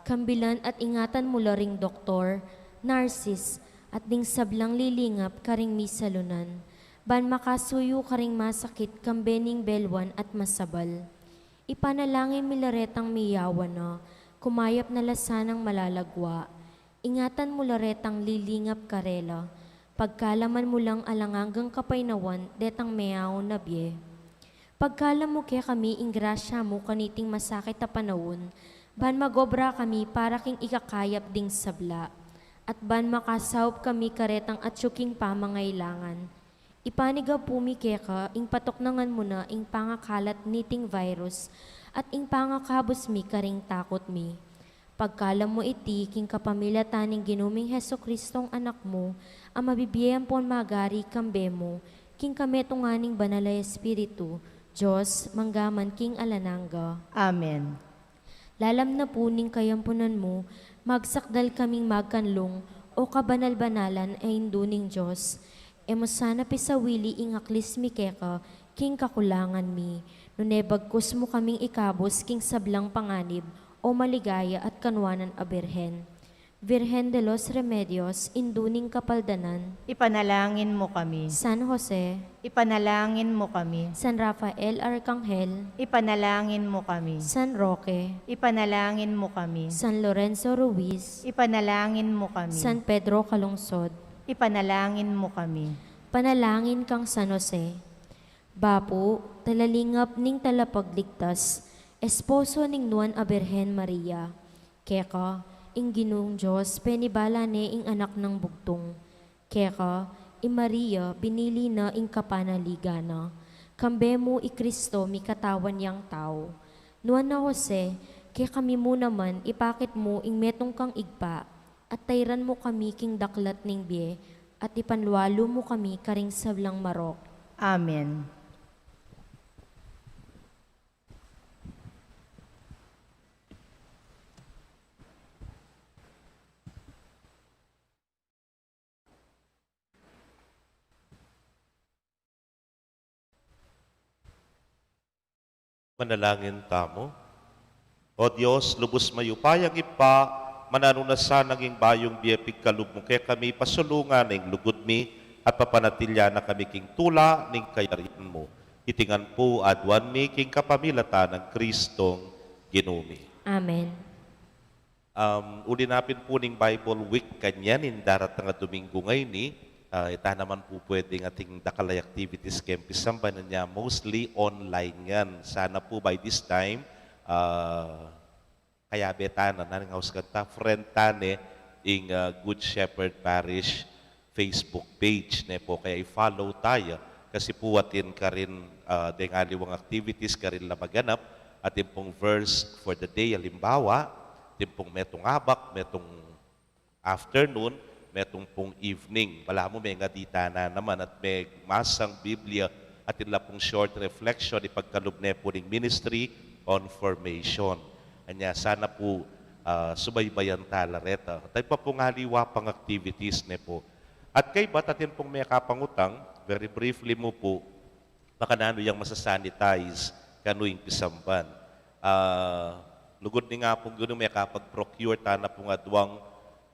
Kambilan at ingatan mu la ring doktor, narsis, at ding sablang lilingap karing misalunan, ban makasuyu karing masakit kambe ning belwan at masabal. Ipanalangin mi la retang miyawan na, kumayap na la sanang malalagwa. Ingatan mu la retang lilingap karela, pagkalaman mu lang alang anggang kapaynawan detang meaun a bie. Pagkalam mu kekami ing grasya mu kaniting masakit a panaun, ban magobra kami para king ikakayap ding sabla, at ban makasaup kami karetang atyu king pamangailangan. Ipanigapu mi keka ing patuknangan mu na ing pangakalat niting virus, at ing pangakabus mi karing takut mi. Pagkalam mu iti king kapamilatan ning Ginu ming Jesucristong Anak mu, a mabibie ampon magari kambe mu, king kametungan ning Banal a Espiritu, Dios, mangga man king alang angga. Amen. Lalam na pu ning kayampunan mu, magsakdal kaming magkanlung, o kabanal-banalan a Indu ning Dios. E mu sana pisawili ing aklis mi keka king kakulangan mi, nune bagkus mu kaming ikabus king sablang panganib, o maligaya at kanwanan a Birhen. Virgen de los Remedios, Indu ning Kapaldanan. Ipanalangin mu kami. San Jose. Ipanalangin mu kami. San Rafael Arkanghel. Ipanalangin mu kami. San Roque. Ipanalangin mu kami. San Lorenzo Ruiz. Ipanalangin mu kami. San Pedro Calungsod. Ipanalangin mu kami. Panalangin kang San Jose. Bapu, talalingap ning Talapagligtas, esposo ning Nuan a Birhen Maria. Keka, ing Ginung Dios penibala ne ing Anak nang Bugtung. Keka, i Maria binili na ing kapanaligan na. Kambe mu i Cristo mikatawan yang tau. Nuan a Jose, kekami mu naman ipakit mu ing metung kang Ibpa, at tairan mu kami king daklat ning bie, at ipanlualu mu kami karing sablang marok. Amen. Manalangin tamu. O Dios, lubus mayupayang Ibpa, mananu na sanang ing bayung bie pigkalub mu kekami, pasulungan na ing lugud mi, at papanatilian na kami king tula ning kayarian mu. Iti ngan pu aduan mi king kapamilatan nang Kristong Ginu mi. Amen. Um, uli na pin pu ning Bible Week kanyan, ing daratang a Domingo ngeni, ah, e ta naman pu pwedeng atin dakal a activities keng pisamban, nya mostly online ngan. Sana pu by this time, ah, kayabe ta na, nanu ing ausan ta, friend ta ne ing, ah, Good Shepherd Parish Facebook page, ne pu, kaya i-follow ta ya. Kasi pu atin karin, ah, deng aliwang activities karin la maganap, atin pung verse for the day, alimbawa, atin pung metung abak, metung afternoon, metung pung evening. Balamu mengadi ta na naman at megmasang Biblia, atin la pung short reflection, ipagkalub ne pu ning Ministry on Formation. Anya sana pu, ah, subaybayan ta la reta. At iba pung aliwa pang activities ne pu. At kaybat atin pung mekapangutang, very briefly mu pu, makananu yang masasanitize kanu ing pisamban. Ah, lugud ning Apung Ginu, mekapag-procure ta na pung aduang,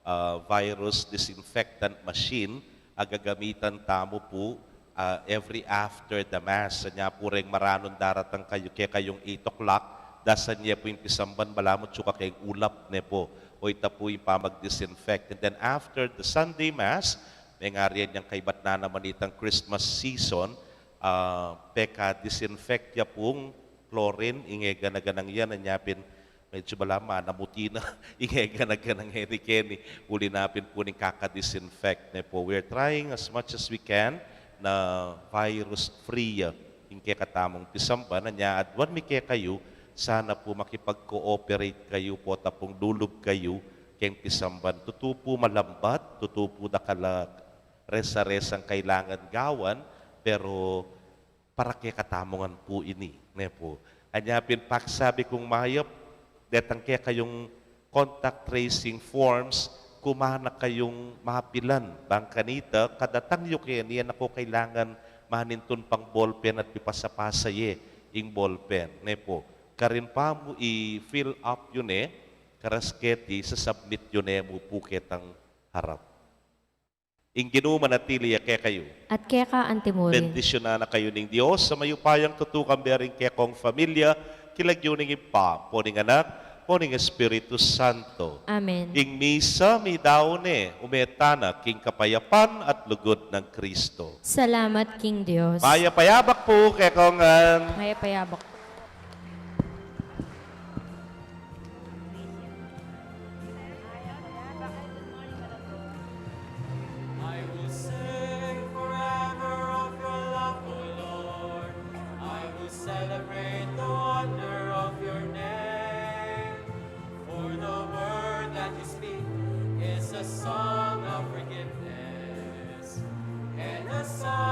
ah, virus disinfectant machine a gagamitan tamu pu, ah, every after the Mass. Anya pu reng maranun daratang kayu, kekayung eight o'clock, dasan ye pu ing pisamban, balamu atsu ka keng ulap ne pu. O ita pu ing pamag-disinfect. And then after the Sunday Mass, mengari yang kaybat na naman itang Christmas season, ah, peka-disinfect ya pung chlorine, ing e gana-ganang yan, anya pin, medyu balamu manamuti na, ing e gana-ganang e ni keni, uli na pin pu ning kaka-disinfect ne pu. We're trying as much as we can na virus free ya ing kekatamung pisamban, anya aduan mi kekayu, sana pu makipag-cooperate kayu pu, ta pung lulub kayu keng pisamban. Tutu pu malambat, tutu pu dakal a resa-resang kailangan gawan, pero para kekatamu ngan pu ini, ne pu. Anya pin, pakasabi kung mayap, detang kekayung contact tracing forms, kuman na kayung mapilan. Bang kanita, kadatang yu keni, e na ko kailangan manintun pang ballpen at pipasa-pasa ye ing ballpen, ne pu. Karin pa mu i-fill up yu ne, karas keti, sa-submit yu ne mu pu ketang harap. Ing Ginu manatili ya kekayu. At keka antimurin. Bendisyunan na kayu ning Dios a mayupayang tutu, kambe ring kekong familia, king lagyu ning Ibpa, ampo ning Anak, ampo ning Espiritu Santo. Amen. Ing misa meyari ne, ume tana king kapayapan at lugud nang Kristo. Salamat king Dios. Mayap a yabak pu kekongan. Mayap a yabak. I will sing forever of your love, O Lord. I will celebrate the wonder of your name. For the word that you speak is a song of forgiveness and a song